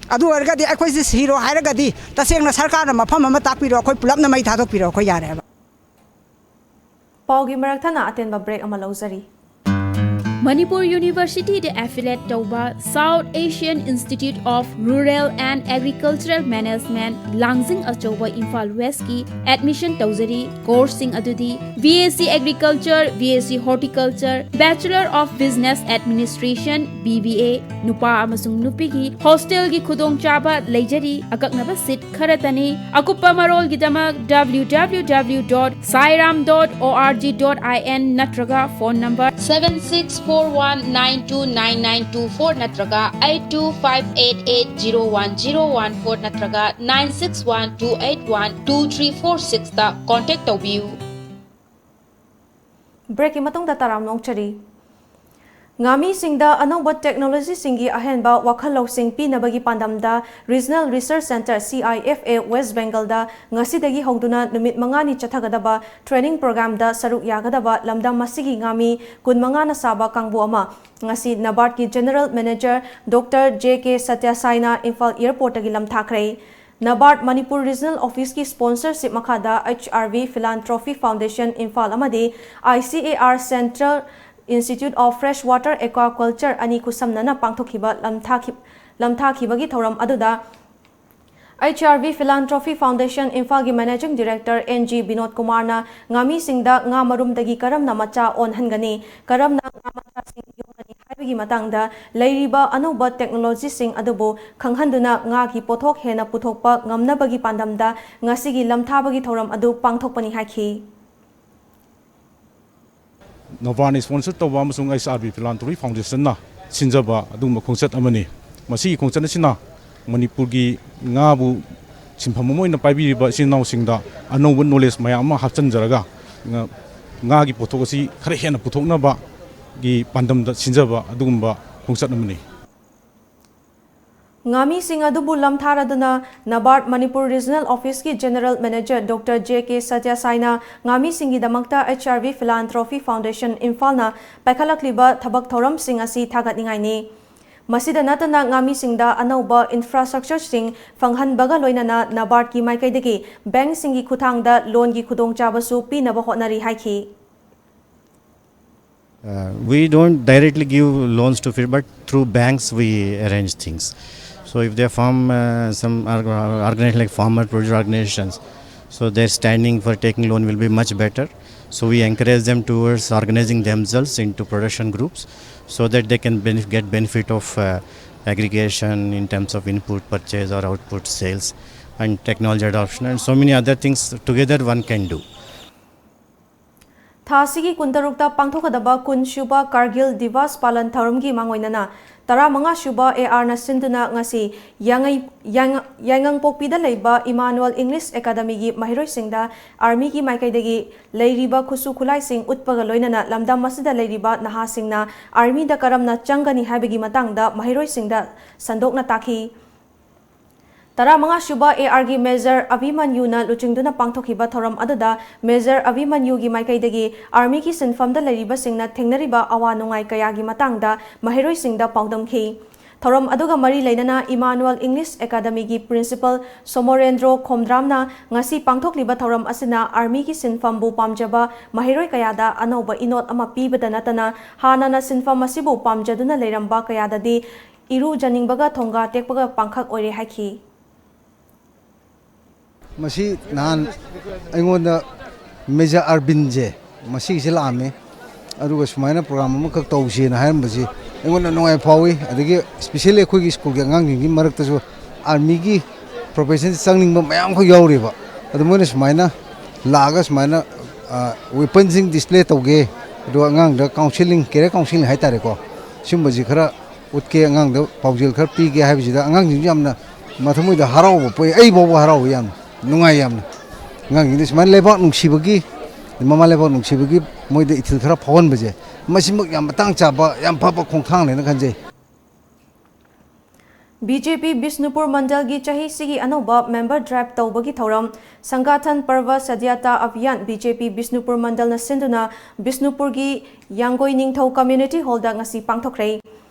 ꯑꯗꯨ ꯑꯣꯏꯔꯒꯗꯤ ꯑꯩꯈꯣꯏꯁꯦ ꯁꯤꯔꯣ ꯍꯥꯏꯔꯒꯗꯤ ꯇꯁꯦꯡꯅ ꯁꯔꯀꯥꯔꯅ ꯃꯐꯝ ꯑꯃ ꯇꯥꯛꯄꯤꯔꯣ, ꯑꯩꯈꯣꯏ ꯄꯨꯂꯞꯅ ꯃꯩ ꯊꯥꯗꯣꯛꯄꯤꯔꯣ, ꯑꯩꯈꯣꯏ ꯌꯥꯔꯦ ꯍꯥꯏꯕ꯫ ꯄꯥꯎꯒꯤ ꯃꯔꯛ ꯊꯠꯅ ꯑꯇꯦꯟꯕ ꯕ꯭ꯔꯦꯛ ꯑꯃ ꯂꯧꯖꯔꯤ꯫ ꯃꯅꯤꯄꯨꯔ ꯌꯨꯅꯤꯚꯔꯁꯤꯇꯤꯗ ꯑꯦꯐꯤꯂꯦꯠ ꯇꯧꯕ South Asian Institute of Rural and Agricultural Management, ꯂꯥꯡꯖꯤꯡ ꯑꯆꯧꯕ, ꯏꯝꯐꯥꯜ ꯋꯦꯁꯀꯤ ꯑꯦꯗꯃꯤꯁꯟ ꯇꯧꯖꯔꯤ꯫ ꯀꯣꯔꯁꯁꯤꯡ ꯑꯗꯨꯗꯤ BSc Agriculture, BSc Horticulture, Bachelor of Business Administration, BBA, ꯅꯨꯄꯥ ꯑꯃꯁꯨꯡ ꯅꯨꯄꯤꯒꯤ ꯍꯣꯁꯇꯦꯜꯒꯤ ꯈꯨꯗꯣꯡꯆꯥꯕ ꯂꯩꯖꯔꯤ꯫ ꯑꯀꯛꯅꯕ ꯁꯤꯠ ꯈꯔꯇꯅꯤ꯫ ꯑꯀꯨꯞꯄ ꯃꯔꯣꯜꯒꯤꯗꯃꯛ W W W dot sairam dot org dot in ꯅꯠꯇ꯭ꯔꯒ phone number seven six four one nine two nine nine two four ꯅꯠꯇ꯭ꯔꯒ eight two five eight eight zero one zero one four ꯅꯠꯇ꯭ꯔꯒ nine six one two eight one two three four six ꯇ contact ꯇꯧꯕꯤꯌꯨ꯫ ꯕ꯭ꯔꯦꯛꯀꯤ ꯃꯇꯨꯡꯗ ꯇꯔꯥꯝꯅ ꯑꯣꯛꯆꯔꯤ꯫ ꯉꯥꯃꯤꯁꯤꯡꯗ ꯑꯅꯧꯕ ꯇꯦꯛꯅꯣꯂꯣꯖꯤꯁꯤꯡꯒꯤ ꯑꯍꯦꯟꯕ ꯋꯥꯈꯜ ꯂꯧꯁꯤꯡ ꯄꯤꯅꯕꯒꯤ ꯄꯥꯟꯗꯝꯗ Regional Research Centre, C I F A, West Bengalꯗ ꯉꯁꯤꯗꯒꯤ ꯍꯧꯗꯨꯅ ꯅꯨꯃꯤꯠ ꯃꯉꯥꯅꯤ ꯆꯠꯊꯒꯗꯕ training programꯗ ꯁꯔꯨꯛ ꯌꯥꯒꯗꯕ ꯂꯝꯗꯝ ꯑꯁꯤꯒꯤ ꯉꯥꯃꯤ ꯀꯨꯟꯃꯉꯥꯅ ꯁꯥꯕ ꯀꯥꯡꯕꯨ ꯑꯃ ꯉꯁꯤ NABARDꯀꯤ General Manager Doctor J K ꯁꯇ꯭ꯌꯁꯥꯏꯅ Imphal airportꯇꯒꯤ ꯂꯝꯊꯥꯈ꯭ꯔꯦ꯫ NABARD Manipur Regional Officeꯀꯤ sponsorship ꯃꯈꯥꯗ H R V Philanthropy Foundation Imphal ꯑꯃꯗꯤ I C A R Central Institute of Freshwater Aquaculture ꯑꯅꯤ ꯈꯨꯠꯁꯝꯅꯅ ꯄꯥꯡꯊꯣꯛꯈꯤꯕ ꯂꯝꯊꯥꯈꯤ-, ꯂꯝꯊꯥꯈꯤꯕꯒꯤ ꯊꯧꯔꯝ ꯑꯗꯨꯗ H R V Philanthropy Foundation ꯏꯝꯐꯥꯜꯒꯤ Managing Director N G Vinod ꯀꯨꯃꯥꯔꯅ ꯉꯥꯃꯤꯁꯤꯡꯗ ꯉꯥ ꯃꯔꯨꯝꯗꯒꯤ ꯀꯔꯝꯅ ꯃꯆꯥ ꯑꯣꯟꯍꯟꯒꯅꯤ, ꯀꯔꯝꯅ ꯉꯥ ꯃꯆꯥꯁꯤꯡ ꯌꯣꯛꯀꯅꯤ ꯍꯥꯏꯕꯒꯤ ꯃꯇꯥꯡꯗ ꯂꯩꯔꯤꯕ ꯑꯅꯧꯕ ꯇꯦꯛꯅꯣꯂꯣꯖꯤꯁꯤꯡ ꯑꯗꯨꯕꯨ ꯈꯪꯍꯟꯗꯨꯅ ꯉꯥꯒꯤ ꯄꯣꯠꯊꯣꯛ ꯍꯦꯟꯅ ꯄꯨꯊꯣꯛꯄ ꯉꯝꯅꯕꯒꯤ ꯄꯥꯟꯗꯝꯗ ꯉꯁꯤꯒꯤ ꯂꯝꯊꯥꯕꯒꯤ ꯊꯧꯔꯝ ꯑꯗꯨ ꯄꯥꯡꯊꯣꯛꯄꯅꯤ ꯍꯥꯏꯈꯤ꯫ NABARDꯅ sponsor ꯇꯧꯕ ꯑꯃꯁꯨꯡ H R V Philanthropy Foundationꯅ ꯁꯤꯟꯖꯕ ꯑꯗꯨꯒꯨꯝꯕ ꯈꯣꯡꯆꯠ ꯑꯃꯅꯤ꯫ ꯃꯁꯤꯒꯤ ꯈꯣꯡꯆꯠ ꯑꯁꯤꯅ ꯃꯅꯤꯄꯨꯔꯒꯤ ꯉꯥꯕꯨ ꯁꯤꯟꯐꯝ ꯑꯃ ꯑꯣꯏꯅ ꯄꯥꯏꯕꯤꯔꯤꯕ ꯏꯆꯤꯟ ꯏꯅꯥꯎꯁꯤꯡꯗ ꯑꯅꯧꯕ knowledge ꯃꯌꯥꯝ ꯑꯃ ꯍꯥꯞꯆꯤꯟꯖꯔꯒ, ꯉꯥ-, ꯉꯥꯒꯤ ꯄꯣꯠꯊꯣꯛ ꯑꯁꯤ ꯈꯔ ꯍꯦꯟꯅ ꯄꯨꯊꯣꯛꯅꯕꯒꯤ ꯄꯥꯟꯗꯝꯗ ꯁꯤꯟꯖꯕ ꯑꯗꯨꯒꯨꯝꯕ ꯈꯣꯡꯆꯠ ꯑꯃꯅꯤ꯫ ꯉꯥꯃꯤꯁꯤꯡ ꯑꯗꯨꯕꯨ ꯂꯝꯊꯥꯔꯗꯨꯅ NABARD Manipur Regional Officeꯀꯤ General Manager Doctor J K ꯁꯇ꯭ꯌꯁꯥꯏꯅ ꯉꯥꯃꯤꯁꯤꯡꯒꯤꯗꯃꯛꯇ H R V Philanthropy Foundation ꯏꯝꯐꯥꯜꯅ ꯄꯥꯏꯈꯠꯂꯛꯂꯤꯕ ꯊꯕꯛ ꯊꯧꯔꯝꯁꯤꯡ ꯑꯁꯤ ꯊꯥꯒꯠꯅꯤꯡꯉꯥꯏꯅꯤ꯫ ꯃꯁꯤꯗ ꯅꯠꯇꯅ ꯉꯥꯃꯤꯁꯤꯡꯗ ꯑꯅꯧꯕ infrastructureꯁꯤꯡ ꯐꯪꯍꯟꯕꯒ ꯂꯣꯏꯅꯅ NABARDꯀꯤ ꯃꯥꯏꯀꯩꯗꯒꯤ bankꯁꯤꯡꯒꯤ ꯈꯨꯠꯊꯥꯡꯗ loanꯒꯤ ꯈꯨꯗꯣꯡꯆꯥꯕꯁꯨ ꯄꯤꯅꯕ ꯍꯣꯠꯅꯔꯤ ꯍꯥꯏꯈꯤ꯫ Uh, we don't directly give loans to fish, but through banks we arrange things. So if they form uh, some org- organization like farmer producer organizations, so their standing for taking loan will be much better. So we encourage them towards organizing themselves into production groups so that they can benef- get benefit of uh, aggregation in terms of input purchase or output sales and technology adoption and so many other things together one can do. ꯊꯥ ꯑꯁꯤꯒꯤ ꯀꯨꯟꯇꯔꯨꯛꯇ ꯄꯥꯡꯊꯣꯛꯀꯗꯕ ꯀꯨꯟ ꯁꯨꯕ ꯀꯥꯔꯒꯤꯜ ꯗꯤꯕꯥꯁ ꯄꯥꯂꯟ ꯊꯧꯔꯝꯒꯤ ꯃꯥꯡꯑꯣꯏꯅꯅ ꯇꯔꯥꯃꯉꯥ ꯁꯨꯕ ARꯅ ꯁꯤꯟꯗꯨꯅ ꯉꯁꯤ ꯌꯥꯏꯉꯪ- ꯌꯥꯏꯉꯪ- ꯌꯥꯏꯉꯪꯄꯣꯛꯄꯤꯗ ꯂꯩꯕ ꯏꯃꯥꯅꯨꯑꯦꯜ ꯏꯪꯂꯤꯁ ꯑꯦꯀꯥꯗꯃꯤꯒꯤ ꯃꯍꯩꯔꯣꯏꯁꯤꯡꯗ ꯑꯥꯔꯃꯤꯒꯤ ꯃꯥꯏꯀꯩꯗꯒꯤ ꯂꯩꯔꯤꯕ ꯈꯨꯠꯁꯨ ꯈꯨꯠꯂꯥꯏꯁꯤꯡ ꯎꯠꯄꯒ ꯂꯣꯏꯅꯅ ꯂꯝꯗꯝ ꯑꯁꯤꯗ ꯂꯩꯔꯤꯕ ꯅꯍꯥꯁꯤꯡꯅ ꯑꯥꯔꯃꯤꯗ ꯀꯔꯝꯅ ꯆꯪꯒꯅꯤ ꯍꯥꯏꯕꯒꯤ ꯃꯇꯥꯡꯗ ꯃꯍꯩꯔꯣꯏꯁꯤꯡꯗ ꯁꯟꯗꯣꯛꯅ ꯇꯥꯛꯈꯤ꯫ ꯇꯔꯥꯃꯉꯥ ꯁꯨꯕ ARꯒꯤ ꯃꯦꯖꯔ ꯑꯚꯤꯃꯟꯌꯨꯅ ꯂꯨꯆꯤꯡꯗꯨꯅ ꯄꯥꯡꯊꯣꯛꯈꯤꯕ ꯊꯧꯔꯝ ꯑꯗꯨꯗ ꯃꯦꯖꯔ ꯑꯚꯤꯃꯟꯌꯨꯒꯤ ꯃꯥꯏꯀꯩꯗꯒꯤ ꯑꯥꯔꯃꯤꯒꯤ ꯁꯤꯟꯐꯝꯗ ꯂꯩꯔꯤꯕꯁꯤꯡꯅ ꯊꯦꯡꯅꯔꯤꯕ ꯑꯋꯥ ꯅꯨꯡꯉꯥꯏ ꯀꯌꯥꯒꯤ ꯃꯇꯥꯡꯗ ꯃꯍꯩꯔꯣꯏꯁꯤꯡꯗ ꯄꯥꯎꯗꯝꯈꯤ꯫ ꯊꯧꯔꯝ ꯑꯗꯨꯒ ꯃꯔꯤ ꯂꯩꯅꯅ ꯏꯃꯥꯅꯨꯑꯦꯜ ꯏꯪꯂꯤꯁ ꯑꯦꯀꯥꯗꯃꯤꯒꯤ ꯄ꯭ꯔꯤꯟꯁꯤꯄꯜ ꯁꯣꯃꯣꯔꯦꯟꯗ꯭ꯔꯣ ꯈꯣꯝꯗ꯭ꯔꯥꯝꯅ ꯉꯁꯤ ꯄꯥꯡꯊꯣꯛꯂꯤꯕ ꯊꯧꯔꯝ ꯑꯁꯤꯅ ꯑꯥꯔꯃꯤꯒꯤ ꯁꯤꯟꯐꯝꯕꯨ ꯄꯥꯝꯖꯕ ꯃꯍꯩꯔꯣꯏ ꯀꯌꯥꯗ ꯑꯅꯧꯕ ꯏꯅꯣꯠ ꯑꯃ ꯄꯤꯕꯗ ꯅꯠꯇꯅ ꯍꯥꯟꯅꯅ ꯁꯤꯟꯐꯝ ꯑꯁꯤꯕꯨ ꯄꯥꯝꯖꯗꯨꯅ ꯂꯩꯔꯝꯕ ꯀꯌꯥꯗꯗꯤ ꯏꯔꯨꯖꯅꯤꯡꯕꯒ ꯊꯣꯡꯒꯥ ꯇꯦꯛꯄꯒ ꯄꯥꯡꯈꯛ ꯑꯣꯏꯔꯦ ꯍꯥꯏꯈꯤ꯫ ꯃꯁꯤ ꯅꯍꯥꯟ ꯑꯩꯉꯣꯟꯗ ꯃꯦꯖꯔ ꯑꯥꯔꯕꯤꯟꯁꯦ ꯃꯁꯤꯒꯤꯁꯦ ꯂꯥꯛꯑꯝꯃꯦ꯫ ꯑꯗꯨꯒ ꯁꯨꯃꯥꯏꯅ ꯄ꯭ꯔꯣꯒ꯭ꯔꯥꯝ ꯑꯃꯈꯛ ꯇꯧꯁꯦꯅ ꯍꯥꯏꯔꯝꯕꯁꯤ ꯑꯩꯉꯣꯟꯗ ꯅꯨꯡꯉꯥꯏ ꯐꯥꯎꯏ꯫ ꯑꯗꯒꯤ ꯏꯁꯄꯤꯁꯦꯜꯂꯤ ꯑꯩꯈꯣꯏꯒꯤ ꯁ꯭ꯀꯨꯜꯒꯤ ꯑꯉꯥꯡꯁꯤꯡꯒꯤ ꯃꯔꯛꯇꯁꯨ ꯑꯥꯔꯃꯤꯒꯤ ꯄ꯭ꯔꯣꯐꯦꯁꯟꯁꯤ ꯆꯪꯅꯤꯡꯕ ꯃꯌꯥꯝ ꯑꯃꯈꯛ ꯌꯥꯎꯔꯤꯕ꯫ ꯑꯗꯨ ꯃꯣꯏꯅ ꯁꯨꯃꯥꯏꯅ ꯂꯥꯛꯑꯒ ꯁꯨꯃꯥꯏꯅ ꯋꯦꯄꯟꯁꯤꯡ ꯗꯤꯁꯄ꯭ꯂꯦ ꯇꯧꯒꯦ, ꯑꯗꯨꯒ ꯑꯉꯥꯡꯗ ꯀꯥꯎꯟꯁꯤꯂꯤꯡ, ꯀꯦꯔꯤꯌꯔ ꯀꯥꯎꯟꯁꯤꯂꯤꯡ ꯍꯥꯏꯇꯥꯔꯦꯀꯣ, ꯁꯤꯒꯨꯝꯕꯁꯤ ꯈꯔ ꯎꯠꯀꯦ, ꯑꯉꯥꯡꯗ ꯄꯥꯎꯖꯦꯜ ꯈꯔ ꯄꯤꯒꯦ ꯍꯥꯏꯕꯁꯤꯗ ꯑꯉꯥꯡꯁꯤꯡꯁꯨ ꯌꯥꯝꯅ ꯃꯊꯃꯣꯏꯗ ꯍꯔꯥꯎꯕ ꯄꯣꯛꯏ꯫ ꯑꯩ ꯐꯥꯎꯕ ꯍꯔꯥꯎꯏ, ꯌꯥꯝ ꯅꯨꯡꯉꯥꯏ꯫ ꯌꯥꯝꯅ ꯑꯉꯥꯡꯁꯤꯡꯗ ꯁꯨꯃꯥꯏꯅ ꯂꯩꯕꯥꯛ ꯅꯨꯡꯁꯤꯕꯒꯤ, ꯃꯃꯥ ꯂꯩꯕꯥꯛ ꯅꯨꯡꯁꯤꯕꯒꯤ ꯃꯣꯏꯗ ꯏꯊꯤꯜ ꯈꯔ ꯐꯥꯎꯍꯟꯕꯁꯦ, ꯃꯁꯤꯃꯛ ꯌꯥꯝ ꯃꯇꯥꯡ ꯆꯥꯕ, ꯌꯥꯝ ꯐꯕ ꯈꯣꯡꯊꯥꯡꯅꯦꯅ ꯈꯟꯖꯩ꯫ BJP ꯕꯤꯁꯅꯨꯄꯨꯔ ꯃꯟꯗꯜꯒꯤ ꯆꯍꯤꯁꯤꯒꯤ ꯑꯅꯧꯕ ꯃꯦꯝꯕꯔ ꯗ꯭ꯔꯥꯏꯚ ꯇꯧꯕꯒꯤ ꯊꯧꯔꯝ ꯁꯪꯒꯥꯊꯟ ꯄꯔꯕ ꯁꯗ꯭ꯌꯥꯇꯥ ꯑꯚꯤꯌꯥꯟ BJP ꯕꯤꯁꯅꯨꯄꯨꯔ ꯃꯟꯗꯜꯅ ꯁꯤꯟꯗꯨꯅ ꯕꯤꯁꯅꯨꯄꯨꯔꯒꯤ ꯌꯥꯡꯒꯣꯏ ꯅꯤꯡꯊꯧ ꯀꯝꯃ꯭ꯌꯨꯅꯤꯇꯤ ꯍꯣꯜꯗ ꯉꯁꯤ ꯄꯥꯡꯊꯣꯛꯈ꯭ꯔꯦ꯫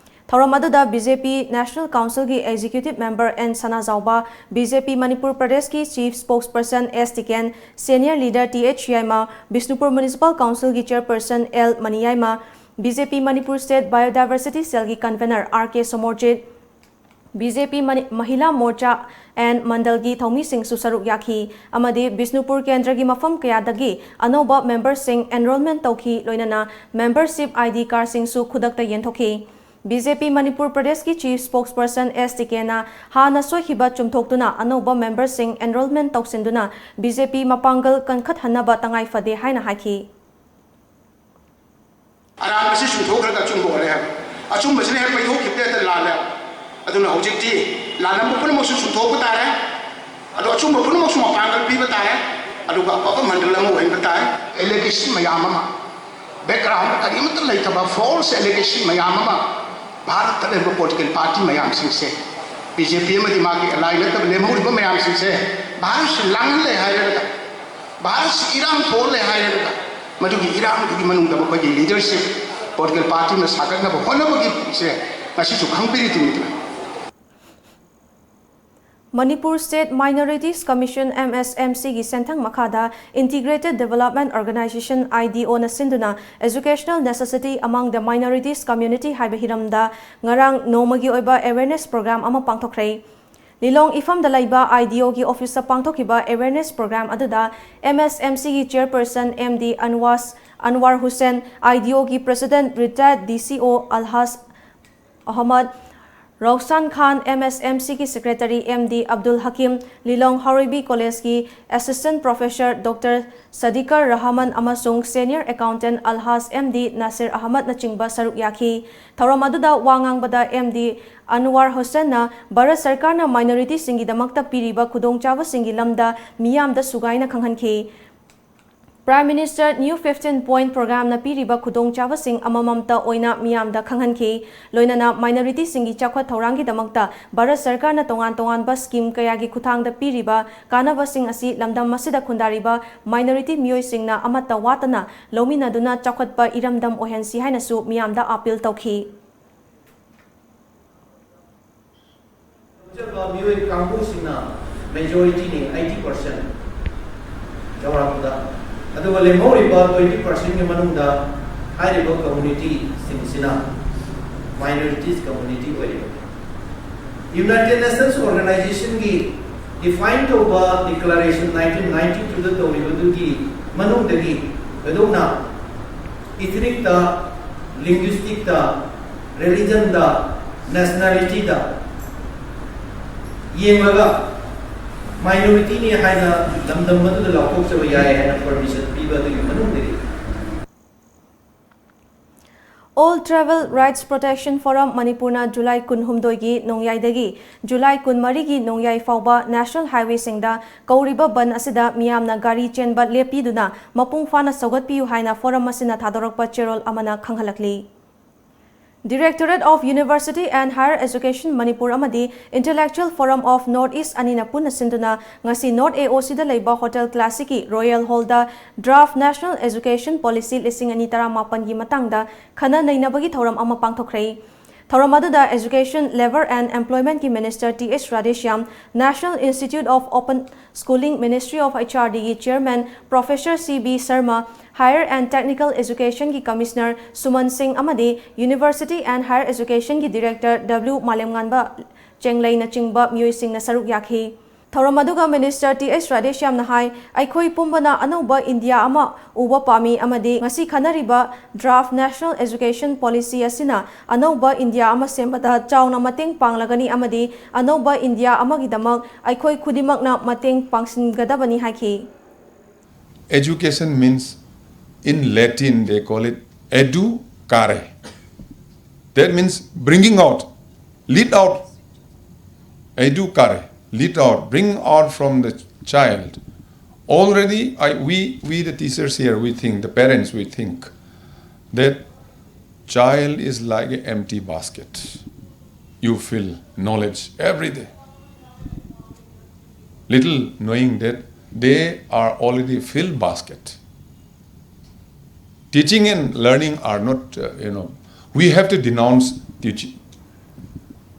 ꯊꯧꯔꯝ ꯑꯗꯨꯗ BJP National Councilꯒꯤ Executive Member N ꯁꯅꯥꯖꯥꯎꯕ, BJP ꯃꯅꯤꯄꯨꯔ ꯄ꯭ꯔꯗꯦꯁꯀꯤ Chief Spokesperson S ꯇꯤꯀꯦꯟ, Senior Leader Th Yaima, Bishnupur Municipal Councilꯒꯤ Chairperson L Maniyaima, B J P Manipur state biodiversity ꯁꯦꯜꯒꯤ convener R K Somorjit, B J P ꯃꯅꯤ-, ꯃꯍꯤꯂꯥ ꯃꯣꯔꯆꯥ ꯑꯦꯟ ꯃꯟꯗꯜꯒꯤ ꯊꯧꯃꯤꯁꯤꯡꯁꯨ ꯁꯔꯨꯛ ꯌꯥꯈꯤ ꯑꯃꯗꯤ ꯕꯤꯁꯅꯨꯄꯨꯔ ꯀꯦꯟꯗ꯭ꯔꯒꯤ ꯃꯐꯝ ꯀꯌꯥꯗꯒꯤ ꯑꯅꯧꯕ ꯃꯦꯝꯕꯔꯁꯤꯡ ꯑꯦꯟꯔꯣꯜꯃꯦꯟ ꯇꯧꯈꯤ, ꯂꯣꯏꯅꯅ ꯃꯦꯝꯕꯔꯁꯤꯞ ꯑꯥꯏ ꯗꯤ ꯀꯥꯔꯗꯁꯤꯡꯁꯨ ꯈꯨꯗꯛꯇ ꯌꯦꯟꯊꯣꯛꯈꯤ꯫ ꯕꯤ ꯖꯦ ꯄꯤ ꯃꯅꯤꯄꯨꯔ ꯄ꯭ꯔꯗꯦꯁꯀꯤ ꯆꯤꯐ ꯁ꯭ꯄꯣꯛꯁꯄꯔꯁꯟ ꯑꯦꯁ ꯇꯤꯀꯦꯅ ꯍꯥꯟꯅ ꯁꯣꯏꯈꯤꯕ ꯆꯨꯝꯊꯣꯛꯇꯨꯅ ꯑꯅꯧꯕ ꯃꯦꯝꯕꯔꯁꯤꯡ ꯑꯦꯟꯔꯣꯜꯃꯦꯟ ꯇꯧꯁꯤꯟꯗꯨꯅ ꯕꯤ ꯖꯦ ꯄꯤ ꯃꯄꯥꯡꯒꯜ ꯀꯟꯈꯠꯍꯟꯅꯕ ꯇꯉꯥꯏ ꯐꯗꯦ ꯍꯥꯏꯅ ꯍꯥꯏꯈꯤ꯫ ꯑꯔꯥꯟꯕꯁꯤ ꯆꯨꯝꯊꯣꯛꯈ꯭ꯔꯒ ꯑꯆꯨꯝꯕ ꯑꯣꯏꯔꯦ ꯍꯥꯏꯕ꯫ ꯑꯆꯨꯝꯕꯁꯤꯅ ꯍꯦꯛ ꯄꯩꯊꯣꯛꯈꯤꯕꯗ ꯍꯦꯛꯇ ꯂꯥꯜꯂꯦ꯫ ꯑꯗꯨꯅ ꯍꯧꯖꯤꯛꯇꯤ ꯂꯥꯜꯂꯝꯕ ꯄꯨꯝꯅꯃꯛꯁꯨ ꯆꯨꯝꯊꯣꯛꯄ ꯇꯥꯔꯦ꯫ ꯑꯗꯣ ꯑꯆꯨꯝꯕ ꯄꯨꯝꯅꯃꯛꯁꯨ ꯃꯄꯥꯡꯒꯜ ꯄꯤꯕ ꯇꯥꯔꯦ꯫ ꯑꯗꯨꯒ ꯑꯐꯕ ꯃꯟꯗꯜ ꯑꯃ ꯑꯣꯏꯍꯟꯕ ꯇꯥꯔꯦ꯫ ꯑꯦꯂꯤꯒꯦꯁꯟ ꯃꯌꯥꯝ ꯑꯃ, ꯕꯦꯛꯒ꯭ꯔꯥꯎꯟꯗ ꯀꯔꯤꯃꯠꯇ ꯂꯩꯇꯕ ꯐꯣꯜꯁ ꯑꯦꯂꯤꯒꯦꯁꯟ ꯃꯌꯥꯝ ꯑꯃ ꯚꯥꯔꯠꯇ ꯂꯩꯔꯤꯕ ꯄꯣꯂꯤꯇꯤꯀꯦꯜ ꯄꯥꯔꯇꯤ ꯃꯌꯥꯝꯁꯤꯡꯁꯦ, ꯕꯤ ꯖꯦ ꯄꯤ ꯑꯃꯗꯤ ꯃꯥꯒꯤ ꯑꯦꯂꯥꯏ ꯅꯠꯇꯕ ꯂꯦꯝꯍꯧꯔꯤꯕ ꯃꯌꯥꯝꯁꯤꯡꯁꯦ, ꯚꯥꯔꯠꯁꯤ ꯂꯥꯡꯍꯜꯂꯦ ꯍꯥꯏꯔꯒ, ꯚꯥꯔꯠꯁꯤ ꯏꯔꯥꯡ ꯊꯣꯛꯍꯜꯂꯦ ꯍꯥꯏꯔꯒ, ꯃꯗꯨꯒꯤ ꯏꯔꯥꯡꯗꯨꯒꯤ ꯃꯅꯨꯡꯗ ꯃꯈꯣꯏꯒꯤ ꯂꯤꯗꯔꯁꯤꯞ, ꯄꯣꯂꯤꯇꯤꯀꯦꯜ ꯄꯥꯔꯇꯤ ꯑꯃ ꯁꯥꯒꯠꯅꯕ ꯍꯣꯠꯅꯕꯒꯤꯁꯦ ꯉꯁꯤꯁꯨ ꯈꯪꯕꯤꯔꯤꯗꯨꯅꯤꯗꯅ꯫ ꯃꯅꯤꯄꯨꯔ ꯁ꯭ꯇꯦꯠ ꯃꯥꯏꯅꯣꯔꯤꯇꯤꯁ ꯀꯃꯤꯁꯟ, ꯑꯦꯝ ꯑꯦꯁ ꯑꯦꯝ ꯁꯤꯒꯤ ꯁꯦꯟꯊꯪ ꯃꯈꯥꯗ Integrated Development Organization, I D ꯑꯣꯅ ꯁꯤꯟꯗꯨꯅ Educational Necessity Among the Minorities Community ꯍꯥꯏꯕ ꯍꯤꯔꯝꯗ ꯉꯔꯥꯡ ꯅꯣꯡꯃꯒꯤ ꯑꯣꯏꯕ ꯑꯦꯋꯦꯔꯅꯦꯁ ꯄ꯭ꯔꯣꯒ꯭ꯔꯥꯝ ꯑꯃ ꯄꯥꯡꯊꯣꯛꯈ꯭ꯔꯦ꯫ ꯂꯤꯂꯣꯡ ꯏꯐꯝꯗ ꯂꯩꯕ ꯑꯥꯏ ꯗꯤ ꯑꯣꯒꯤ ꯑꯣꯐꯤꯁꯇ ꯄꯥꯡꯊꯣꯛꯈꯤꯕ ꯑꯦꯋꯦꯔꯅꯦꯁ ꯄ꯭ꯔꯣꯒ꯭ꯔꯥꯝ ꯑꯗꯨꯗ ꯑꯦꯝ ꯑꯦꯁ ꯑꯦꯝ ꯁꯤꯒꯤ ꯆꯤꯌꯔꯄꯔꯁꯟ M D ꯑꯟꯋꯥꯁ, ꯑꯟꯋꯥꯔ Hussain, I D ꯑꯣꯒꯤ ꯄ꯭ꯔꯦꯁꯤꯗꯦꯟꯠ ꯔꯤꯇꯥꯌꯔꯗ ꯗꯤ ꯁꯤ ꯑꯣ ꯑꯜꯍꯥꯖ ꯑꯍꯃꯗ, ꯔꯣꯛꯁꯥꯟ ꯈꯥꯟ, ꯑꯦꯝ ꯑꯦꯁ ꯑꯦꯝ ꯁꯤꯒꯤ ꯁꯦꯀ꯭ꯔꯦꯇꯔꯤ ꯑꯦꯝ ꯗꯤ ꯑꯕꯗꯨꯜ ꯍꯀꯤꯝ, ꯂꯤꯂꯣꯡ ꯍꯥꯎꯔꯩꯕꯤ ꯀꯣꯂꯦꯖꯀꯤ ꯑꯦꯁꯤꯁꯇꯦꯟꯠ ꯄ꯭ꯔꯣꯐꯦꯁꯔ ꯗꯣꯛꯇꯔ ꯁꯗꯤꯀꯔ ꯔꯍꯃꯟ ꯑꯃꯁꯨꯡ senior accountant ꯑꯜꯍꯥꯖ M D Nasir ꯑꯍꯃꯗꯅꯆꯤꯡꯕ ꯁꯔꯨꯛ ꯌꯥꯈꯤ꯫ ꯊꯧꯔꯝ ꯑꯗꯨꯗ ꯋꯥ ꯉꯥꯡꯕꯗ ꯑꯦꯝ ꯗꯤ ꯑꯟꯋꯥꯔ ꯍꯨꯁꯦꯟꯅ ꯚꯥꯔꯠ ꯁꯔꯀꯥꯔꯅ ꯃꯥꯏꯅꯣꯔꯤꯇꯤꯁꯤꯡꯒꯤꯗꯃꯛꯇ ꯄꯤꯔꯤꯕ ꯈꯨꯗꯣꯡꯆꯥꯕꯁꯤꯡꯒꯤ ꯂꯝꯗ ꯃꯤꯌꯥꯝꯗ ꯁꯨꯒꯥꯏꯅ ꯈꯪꯍꯟꯈꯤ꯫ Prime Minister New Fifteen Point Programꯅ ꯄꯤꯔꯤꯕ ꯈꯨꯗꯣꯡꯆꯥꯕꯁꯤꯡ ꯑꯃꯃꯝꯇ ꯑꯣꯏꯅ ꯃꯤꯌꯥꯝꯗ ꯈꯪꯍꯟꯈꯤ꯫ ꯂꯣꯏꯅꯅ ꯃꯥꯏꯅꯣꯔꯤꯇꯤꯁꯤꯡꯒꯤ ꯆꯥꯎꯈꯠ ꯊꯧꯔꯥꯡꯒꯤꯗꯃꯛꯇ ꯚꯥꯔꯠ ꯁꯔꯀꯥꯔꯅ ꯇꯣꯉꯥꯟ ꯇꯣꯉꯥꯟꯕ ꯁ꯭ꯀꯤꯝ ꯀꯌꯥꯒꯤ ꯈꯨꯠꯊꯥꯡꯗ ꯄꯤꯔꯤꯕ ꯀꯥꯟꯅꯕꯁꯤꯡ ꯑꯁꯤ ꯂꯝꯗꯝ ꯑꯁꯤꯗ ꯈꯨꯟꯗꯥꯔꯤꯕ ꯃꯥꯏꯅꯣꯔꯤꯇꯤ ꯃꯤꯑꯣꯏꯁꯤꯡꯅ ꯑꯃꯠꯇ ꯋꯥꯠꯇꯅ ꯂꯧꯃꯤꯟꯅꯗꯨꯅ ꯆꯥꯎꯈꯠꯄ ꯏꯔꯝꯗꯝ ꯑꯣꯏꯍꯟꯁꯤ ꯍꯥꯏꯅꯁꯨ ꯃꯤꯌꯥꯝꯗ ꯑꯥꯄꯤꯜ ꯇꯧꯈꯤ꯫ ꯂꯧꯖꯕ ꯃꯤꯑꯣꯏ ꯀꯥꯡꯕꯨꯁꯤꯡꯅ ꯃꯦꯖꯣꯔꯤꯇꯤꯅꯤ, ꯑꯩꯠꯇꯤ ꯄꯥꯔꯁꯦꯟ ꯆꯥꯎꯔꯥꯛꯄꯗ꯫ ꯑꯗꯨꯒ ꯂꯦꯝꯍꯧꯔꯤꯕ ꯇ꯭ꯋꯦꯟꯇꯤ ꯄꯥꯔꯁꯦꯟꯒꯤ ꯃꯅꯨꯡꯗ ꯍꯥꯏꯔꯤꯕ ꯀꯝꯃ꯭ꯌꯨꯅꯤꯇꯤꯁꯤꯡꯁꯤꯅ ꯃꯥꯏꯅꯣꯔꯤꯇꯤꯁ ꯀꯝꯃ꯭ꯌꯨꯅꯤꯇꯤ ꯑꯣꯏꯔꯤꯕꯅꯤ꯫ ꯌꯨꯅꯥꯏꯇꯦꯗ ꯅꯦꯁꯟꯁ ꯑꯣꯔꯒꯅꯥꯏꯖꯦꯁꯟꯒꯤ ꯗꯤꯐꯥꯏꯟ ꯇꯧꯕ ꯗꯤꯀ꯭ꯂꯥꯔꯦꯁꯟ ꯅꯥꯏꯟꯇꯤꯟ ꯅꯥꯏꯟꯇꯤ ꯇꯨꯗ ꯇꯧꯔꯤꯕꯗꯨꯒꯤ ꯃꯅꯨꯡꯗꯒꯤ ꯊꯣꯏꯗꯣꯛꯅ ꯏꯊꯅꯤꯛꯇ, ꯂꯤꯡꯒ꯭ꯋꯤꯁꯇꯤꯛꯇ, ꯔꯤꯂꯤꯖꯟꯗ, ꯅꯦꯁꯅꯦꯂꯤꯇꯤꯗ ꯌꯦꯡꯂꯒ ꯃꯥꯏꯅꯣꯔꯤꯇꯤꯅꯤ ꯍꯥꯏꯅ ꯂꯝꯗꯝ ꯑꯗꯨꯗ ꯂꯥꯎꯊꯣꯛꯆꯕ ꯌꯥꯏ ꯍꯥꯏꯅ ꯄꯔꯃꯤꯁꯟ ꯄꯤꯕ ꯑꯗꯨꯒꯤ ꯃꯅꯨꯡꯗꯒꯤ All Travel Rights Protection Forum ꯃꯅꯤꯄꯨꯔꯅ ꯖꯨꯂꯥꯏ ꯀꯨꯟꯍꯨꯝꯗꯣꯏꯒꯤ ꯅꯣꯡꯌꯥꯏꯗꯒꯤ ꯖꯨꯂꯥꯏ ꯀꯨꯟꯃꯔꯤꯒꯤ ꯅꯣꯡꯌꯥꯏ ꯐꯥꯎꯕ ꯅꯦꯁꯅꯦꯜ ꯍꯥꯏꯋꯦꯁꯤꯡꯗ ꯀꯧꯔꯤꯕ ꯕꯟ ꯑꯁꯤꯗ ꯃꯤꯌꯥꯝꯅ ꯒꯥꯔꯤ ꯆꯦꯟꯕ ꯂꯦꯞꯄꯤꯗꯨꯅ ꯃꯄꯨꯡ ꯐꯥꯅ ꯁꯧꯒꯠꯄꯤꯌꯨ ꯍꯥꯏꯅ ꯐꯣꯔꯝ ꯑꯁꯤꯅ ꯊꯥꯗꯣꯔꯛꯄ ꯆꯦꯔꯣꯜ ꯑꯃꯅ ꯈꯪꯍꯜꯂꯛꯂꯤ꯫ Directorate of University and Higher Education Manipur ꯑꯃꯗꯤ Intellectual Forum of North East ꯑꯅꯤꯅ ꯄꯨꯟꯅ ꯁꯤꯟꯗꯨꯅ ꯉꯁꯤ ꯅꯣꯔꯠ ꯑꯦ ꯑꯣ ꯁꯤꯗ ꯂꯩꯕ ꯍꯣꯇꯦꯜ ꯀ꯭ꯂꯥꯁꯤꯛꯀꯤ ꯔꯣꯌꯦꯜ ꯍꯣꯜꯗ ꯗ꯭ꯔꯥꯐ ꯅꯦꯁꯅꯦꯜ ꯑꯦꯖꯨꯀꯦꯁꯟ ꯄꯣꯂꯤꯁꯤ ꯂꯤꯁꯤꯡ ꯑꯅꯤ ꯇꯔꯥꯃꯥꯄꯟꯒꯤ ꯃꯇꯥꯡꯗ ꯈꯟꯅ ꯅꯩꯅꯕꯒꯤ ꯊꯧꯔꯝ ꯑꯃ ꯄꯥꯡꯊꯣꯛꯈ꯭ꯔꯦ꯫ ꯊꯧꯔꯝ ꯑꯗꯨꯗ Education, Labour and Employment ꯀꯤ Minister T S Radheshyam, National Institute of Open Schooling, Ministry of H R D ꯒꯤ Chairman Professor C B Sharma, Higher and Technical Education ꯒꯤ Commissioner ꯁꯨꯃꯟ ꯁꯤꯡ ꯑꯃꯗꯤ University and Higher Education ꯒꯤ Director ꯗꯕ꯭ꯂꯤꯎ ꯃꯥꯂꯦꯝꯉꯥꯟꯕ ꯆꯦꯡꯂꯩꯅꯆꯤꯡꯕ ꯃꯤꯑꯣꯏꯁꯤꯡꯅ ꯁꯔꯨꯛ ꯌꯥꯈꯤ꯫ ꯊꯧꯔꯝ ꯑꯗꯨꯒ Minister ꯇꯤ ꯑꯦꯁ ꯔꯥꯙꯦꯁ꯭ꯌꯥꯝꯅ ꯍꯥꯏ, ꯑꯩꯈꯣꯏ ꯄꯨꯝꯕꯅ ꯑꯅꯧꯕ ꯏꯟꯗꯤꯌꯥ ꯑꯃ ꯎꯕ ꯄꯥꯝꯃꯤ ꯑꯃꯗꯤ ꯉꯁꯤ ꯈꯟꯅꯔꯤꯕ ꯗ꯭ꯔꯥꯐ ꯅꯦꯁꯅꯦꯜ ꯑꯦꯖꯨꯀꯦꯁꯟ ꯄꯣꯂꯤꯁꯤ ꯑꯁꯤꯅ ꯑꯅꯧꯕ ꯏꯟꯗꯤꯌꯥ ꯑꯃ ꯁꯦꯝꯕꯗ ꯆꯥꯎꯅ ꯃꯇꯦꯡ ꯄꯥꯡꯂꯒꯅꯤ ꯑꯃꯗꯤ ꯑꯅꯧꯕ ꯏꯟꯗꯤꯌꯥ ꯑꯃꯒꯤꯗꯃꯛ ꯑꯩꯈꯣꯏ ꯈꯨꯗꯤꯡꯃꯛꯅ ꯃꯇꯦꯡ ꯄꯥꯡꯁꯤꯟꯒꯗꯕꯅꯤ ꯍꯥꯏꯈꯤ꯫ Education means, in Latin they call it educare. That means bringing out, lead out. Educare, lead out, bring out from the child. Already, I, we, we the teachers here, we think, the parents, we think that child is like an empty basket. You fill knowledge every day. Little knowing that they are already filled basket. Teaching and learning are not, uh, you know, we have to denounce teaching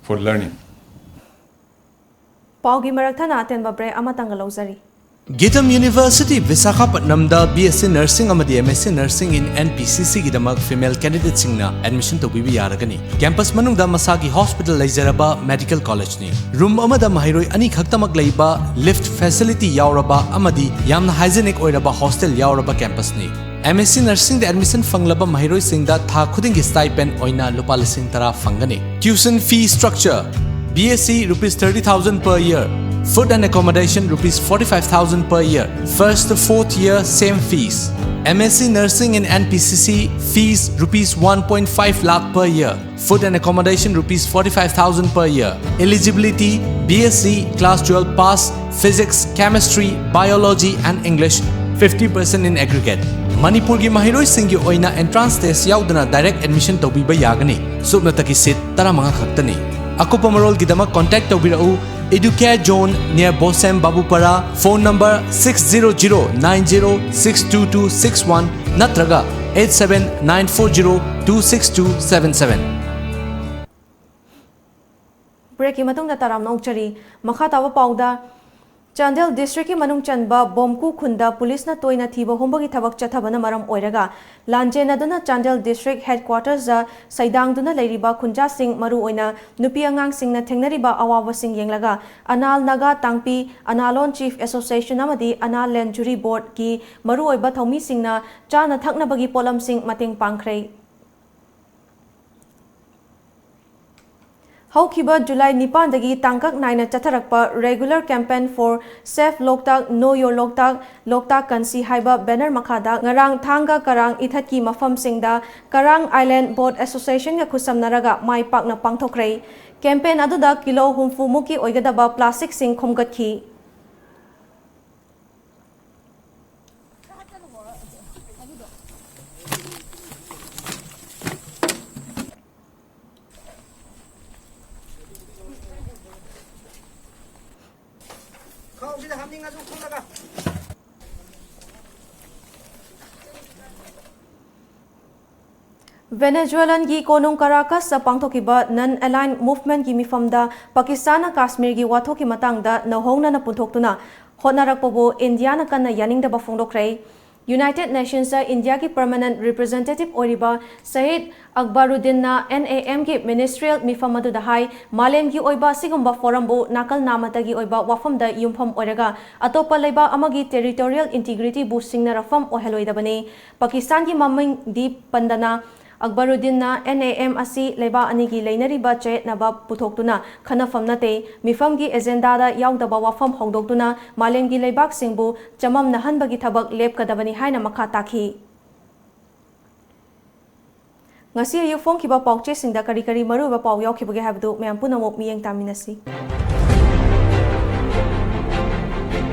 for learning. ꯄꯥꯎꯒꯤ ꯃꯔꯛ ꯊꯠꯅ ꯑꯇꯦꯟꯕ break ꯑꯃꯇꯪꯒ ꯂꯧꯖꯔꯤ꯫ GITAM university ꯕꯤꯁꯥꯈꯥꯄꯠꯅꯝꯗ B S C Nursing ꯑꯃꯗꯤ M S C Nursing in N P C C ꯒꯤꯗꯃꯛ female candidateꯁꯤꯡꯅ admission ꯇꯧꯕꯤꯕ ꯌꯥꯔꯒꯅꯤ꯫ Campus ꯃꯅꯨꯡꯗ ꯃꯁꯥꯒꯤ hospital ꯂꯩꯖꯔꯕ medical collegeꯅꯤ꯫ Room ꯑꯃꯗ ꯃꯍꯩꯔꯣꯏ ꯑꯅꯤ ꯈꯛꯇꯃꯛ ꯂꯩꯕ, lift facility ꯌꯥꯎꯔꯕ ꯑꯃꯗꯤ ꯌꯥꯝꯅ hygienic ꯑꯣꯏꯔꯕ hostel ꯌꯥꯎꯔꯕ campusꯅꯤ꯫ M S C Nursingꯗ admission ꯐꯪꯂꯕ ꯃꯍꯩꯔꯣꯏꯁꯤꯡꯗ ꯊꯥ ꯈꯨꯗꯤꯡꯒꯤ stipend ꯑꯣꯏꯅ ꯂꯨꯄꯥ ꯂꯤꯁꯤꯡ ꯇꯔꯥ ꯐꯪꯒꯅꯤ꯫ Tuition fee structure: B S C rupees thirty thousand per year, food and accommodation rupees forty-five thousand per year, first to fourth year same fees. M S C Nursing in N P C C fees rupees one point five lakh per year, food and accommodation rupees forty-five thousand per year. Eligibility: B S C class twelve pass, physics, chemistry, biology and English, fifty percent in aggregate. ꯃꯅꯤꯄꯨꯔꯒꯤ ꯃꯍꯩꯔꯣꯏꯁꯤꯡꯒꯤ ꯑꯣꯏꯅ entrance test ꯌꯥꯎꯗꯅ direct admission ꯇꯧꯕꯤꯕ ꯌꯥꯒꯅꯤ꯫ ꯁꯨꯞꯅꯇꯒꯤ seat ꯇꯔꯥꯃꯉꯥ ꯈꯛꯇꯅꯤ꯫ ꯑꯀꯨꯞꯄ ꯃꯔꯣꯜꯒꯤꯗꯃꯛ contact ꯇꯧꯕꯤꯔꯛꯎ Educare Zone near Bosem Babupara, phone number six zero zero nine zero six two two six one ꯅꯠꯇ꯭ꯔꯒ eight seven nine four zero two six two seven seven꯫ Breakꯀꯤ ꯃꯇꯨꯡꯗ ꯇꯔꯥꯝꯅ ꯑꯣꯛꯆꯔꯤ꯫ ꯃꯈꯥ ꯇꯥꯕ ꯄꯥꯎꯗ, ꯆꯥꯟꯗꯦꯜ districtꯀꯤ ꯃꯅꯨꯡ ꯆꯟꯕ ꯕꯣꯝꯀꯨ ꯈꯨꯟꯗ policeꯅ ꯇꯣꯏꯅ ꯊꯤꯕ ꯍꯨꯝꯕꯒꯤ ꯊꯕꯛ ꯆꯠꯊꯕꯅ ꯃꯔꯝ ꯑꯣꯏꯔꯒ ꯂꯥꯟꯖꯦꯟꯅꯗꯨꯅ ꯆꯥꯟꯗꯦꯜ district headquartersꯇ ꯁꯩꯗꯥꯡꯗꯨꯅ ꯂꯩꯔꯤꯕ ꯈꯨꯟꯖꯥꯁꯤꯡ, ꯃꯔꯨꯑꯣꯏꯅ ꯅꯨꯄꯤ ꯑꯉꯥꯡꯁꯤꯡꯅ ꯊꯦꯡꯅꯔꯤꯕ ꯑꯋꯥꯕꯁꯤꯡ ꯌꯦꯡꯂꯒ ꯑꯅꯥꯜ ꯅꯥꯒꯥ ꯇꯥꯡꯄꯤ, ꯑꯅꯥꯂꯣꯟ Chief Association ꯑꯃꯗꯤ ꯑꯅꯥꯜ Land Jury Boardꯀꯤ ꯃꯔꯨꯑꯣꯏꯕ ꯊꯧꯃꯤꯁꯤꯡꯅ ꯆꯥꯅ ꯊꯛꯅꯕꯒꯤ ꯄꯣꯠꯂꯝꯁꯤꯡ ꯃꯇꯦꯡ ꯄꯥꯡꯈ꯭ꯔꯦ꯫ ꯍꯧꯈꯤꯕ ꯖꯨꯂꯥꯏ ꯅꯤꯄꯥꯟꯗꯒꯤ ꯇꯥꯡꯀꯛ ꯅꯥꯏꯅ ꯆꯠꯊꯔꯛꯄ Regular Campaign for Save Loktak, Know Your Loktak, ꯂꯣꯛꯇꯥꯛ ꯀꯟꯁꯤ ꯍꯥꯏꯕ banner ꯃꯈꯥꯗ ꯉꯔꯥꯡ ꯊꯥꯡꯒ ꯀꯔꯥꯡ ꯏꯊꯠꯀꯤ ꯃꯐꯝꯁꯤꯡꯗ Karang Island Boat Associationꯒ ꯈꯨꯠꯁꯝꯅꯔꯒ ꯃꯥꯏ ꯄꯥꯛꯅ ꯄꯥꯡꯊꯣꯛꯈ꯭ꯔꯦ꯫ Campaign ꯑꯗꯨꯗ ꯀꯤꯂꯣ ꯍꯨꯝꯐꯨ ꯃꯨꯛꯀꯤ ꯑꯣꯏꯒꯗꯕ plasticꯁꯤꯡ ꯈꯣꯝꯒꯠꯈꯤ꯫ ꯈꯥꯎꯁꯤꯗ ꯍꯥꯞꯅꯤꯡꯉꯁꯨ ꯈꯨꯠꯂꯒ꯫ Venezuelanꯒꯤ ꯀꯣꯅꯨꯡ Caracasꯇ ꯄꯥꯡꯊꯣꯛꯈꯤꯕ Non-Aligned Movementꯀꯤ ꯃꯤꯐꯝꯗ ꯄꯥꯀꯤꯁꯇꯥꯟꯅ ꯀꯥꯁꯃꯤꯔꯒꯤ ꯋꯥꯊꯣꯛꯀꯤ ꯃꯇꯥꯡꯗ ꯅꯧꯍꯧꯅꯅ ꯄꯨꯊꯣꯛꯇꯨꯅ ꯍꯣꯠꯅꯔꯛꯄꯕꯨ ꯏꯟꯗꯤꯌꯥꯅ ꯀꯟꯅ ꯌꯥꯅꯤꯡꯗꯕ ꯐꯣꯡꯗꯣꯛꯈ꯭ꯔꯦ꯫ ꯌꯨꯅꯥꯏꯇꯦꯗ ꯅꯦꯁꯟꯁꯇ ꯏꯟꯗꯤꯌꯥꯒꯤ ꯄꯔꯃꯅꯦꯟꯠ ꯔꯤꯄ꯭ꯔꯖꯦꯟꯇꯦꯇꯤꯚ ꯑꯣꯏꯔꯤꯕ ꯁꯍꯤꯗ ꯑꯛꯕꯔꯨꯗꯤꯟꯅ ꯑꯦꯟ ꯑꯦ ꯑꯦꯝꯒꯤ ꯃꯤꯅꯤꯁꯇ꯭ꯔꯤꯌꯦꯜ ꯃꯤꯐꯝ ꯑꯗꯨꯗ ꯍꯥꯏ, ꯃꯥꯂꯦꯝꯒꯤ ꯑꯣꯏꯕ ꯑꯁꯤꯒꯨꯝꯕ ꯐꯣꯔꯝꯕꯨ ꯅꯥꯀꯜ ꯅꯥꯝꯃꯇꯒꯤ ꯑꯣꯏꯕ ꯋꯥꯐꯝꯗ ꯌꯨꯝꯐꯝ ꯑꯣꯏꯔꯒ ꯑꯇꯣꯞꯄ ꯂꯩꯕꯥꯛ ꯑꯃꯒꯤ ꯇꯦꯔꯤꯇꯣꯔꯤꯌꯦꯜ ꯏꯟꯇꯤꯒ꯭ꯔꯤꯇꯤꯕꯨ ꯁꯤꯡꯅꯔꯛꯐꯝ ꯑꯣꯏꯍꯜꯂꯣꯏꯗꯕꯅꯤ꯫ ꯄꯥꯀꯤꯁꯇꯥꯟꯒꯤ ꯃꯃꯤꯡꯗꯤ ꯄꯟꯗꯅ ꯑꯛꯕꯔꯨꯗꯤꯟꯅ ꯑꯦꯟ ꯑꯦ ꯑꯦꯝ ꯑꯁꯤ ꯂꯩꯕꯥꯛ ꯑꯅꯤꯒꯤ ꯂꯩꯅꯔꯤꯕ ꯆꯌꯦꯠꯅꯕ ꯄꯨꯊꯣꯛꯇꯨꯅ ꯈꯟꯅꯐꯝ ꯅꯠꯇꯦ, ꯃꯤꯐꯝꯒꯤ ꯑꯦꯖꯦꯟꯗꯥꯗ ꯌꯥꯎꯗꯕ ꯋꯥꯐꯝ ꯍꯧꯗꯣꯛꯇꯨꯅ ꯃꯥꯂꯦꯝꯒꯤ ꯂꯩꯕꯥꯛꯁꯤꯡꯕꯨ ꯆꯃꯝꯅꯍꯟꯕꯒꯤ ꯊꯕꯛ ꯂꯦꯞꯀꯗꯕꯅꯤ ꯍꯥꯏꯅ ꯃꯈꯥ ꯇꯥꯈꯤ꯫ ꯉꯁꯤ ꯑꯌꯨꯛ ꯐꯣꯡꯈꯤꯕ ꯄꯥꯎꯆꯦꯁꯤꯡꯗ ꯀꯔꯤ ꯀꯔꯤ ꯃꯔꯨꯑꯣꯏꯕ ꯄꯥꯎ ꯌꯥꯎꯈꯤꯕꯒꯦ ꯍꯥꯏꯕꯗꯨ ꯃꯌꯥꯝ ꯄꯨꯝꯅꯃꯛ ꯃꯤꯠꯌꯦꯡ ꯇꯥꯃꯤꯟꯅꯁꯤ꯫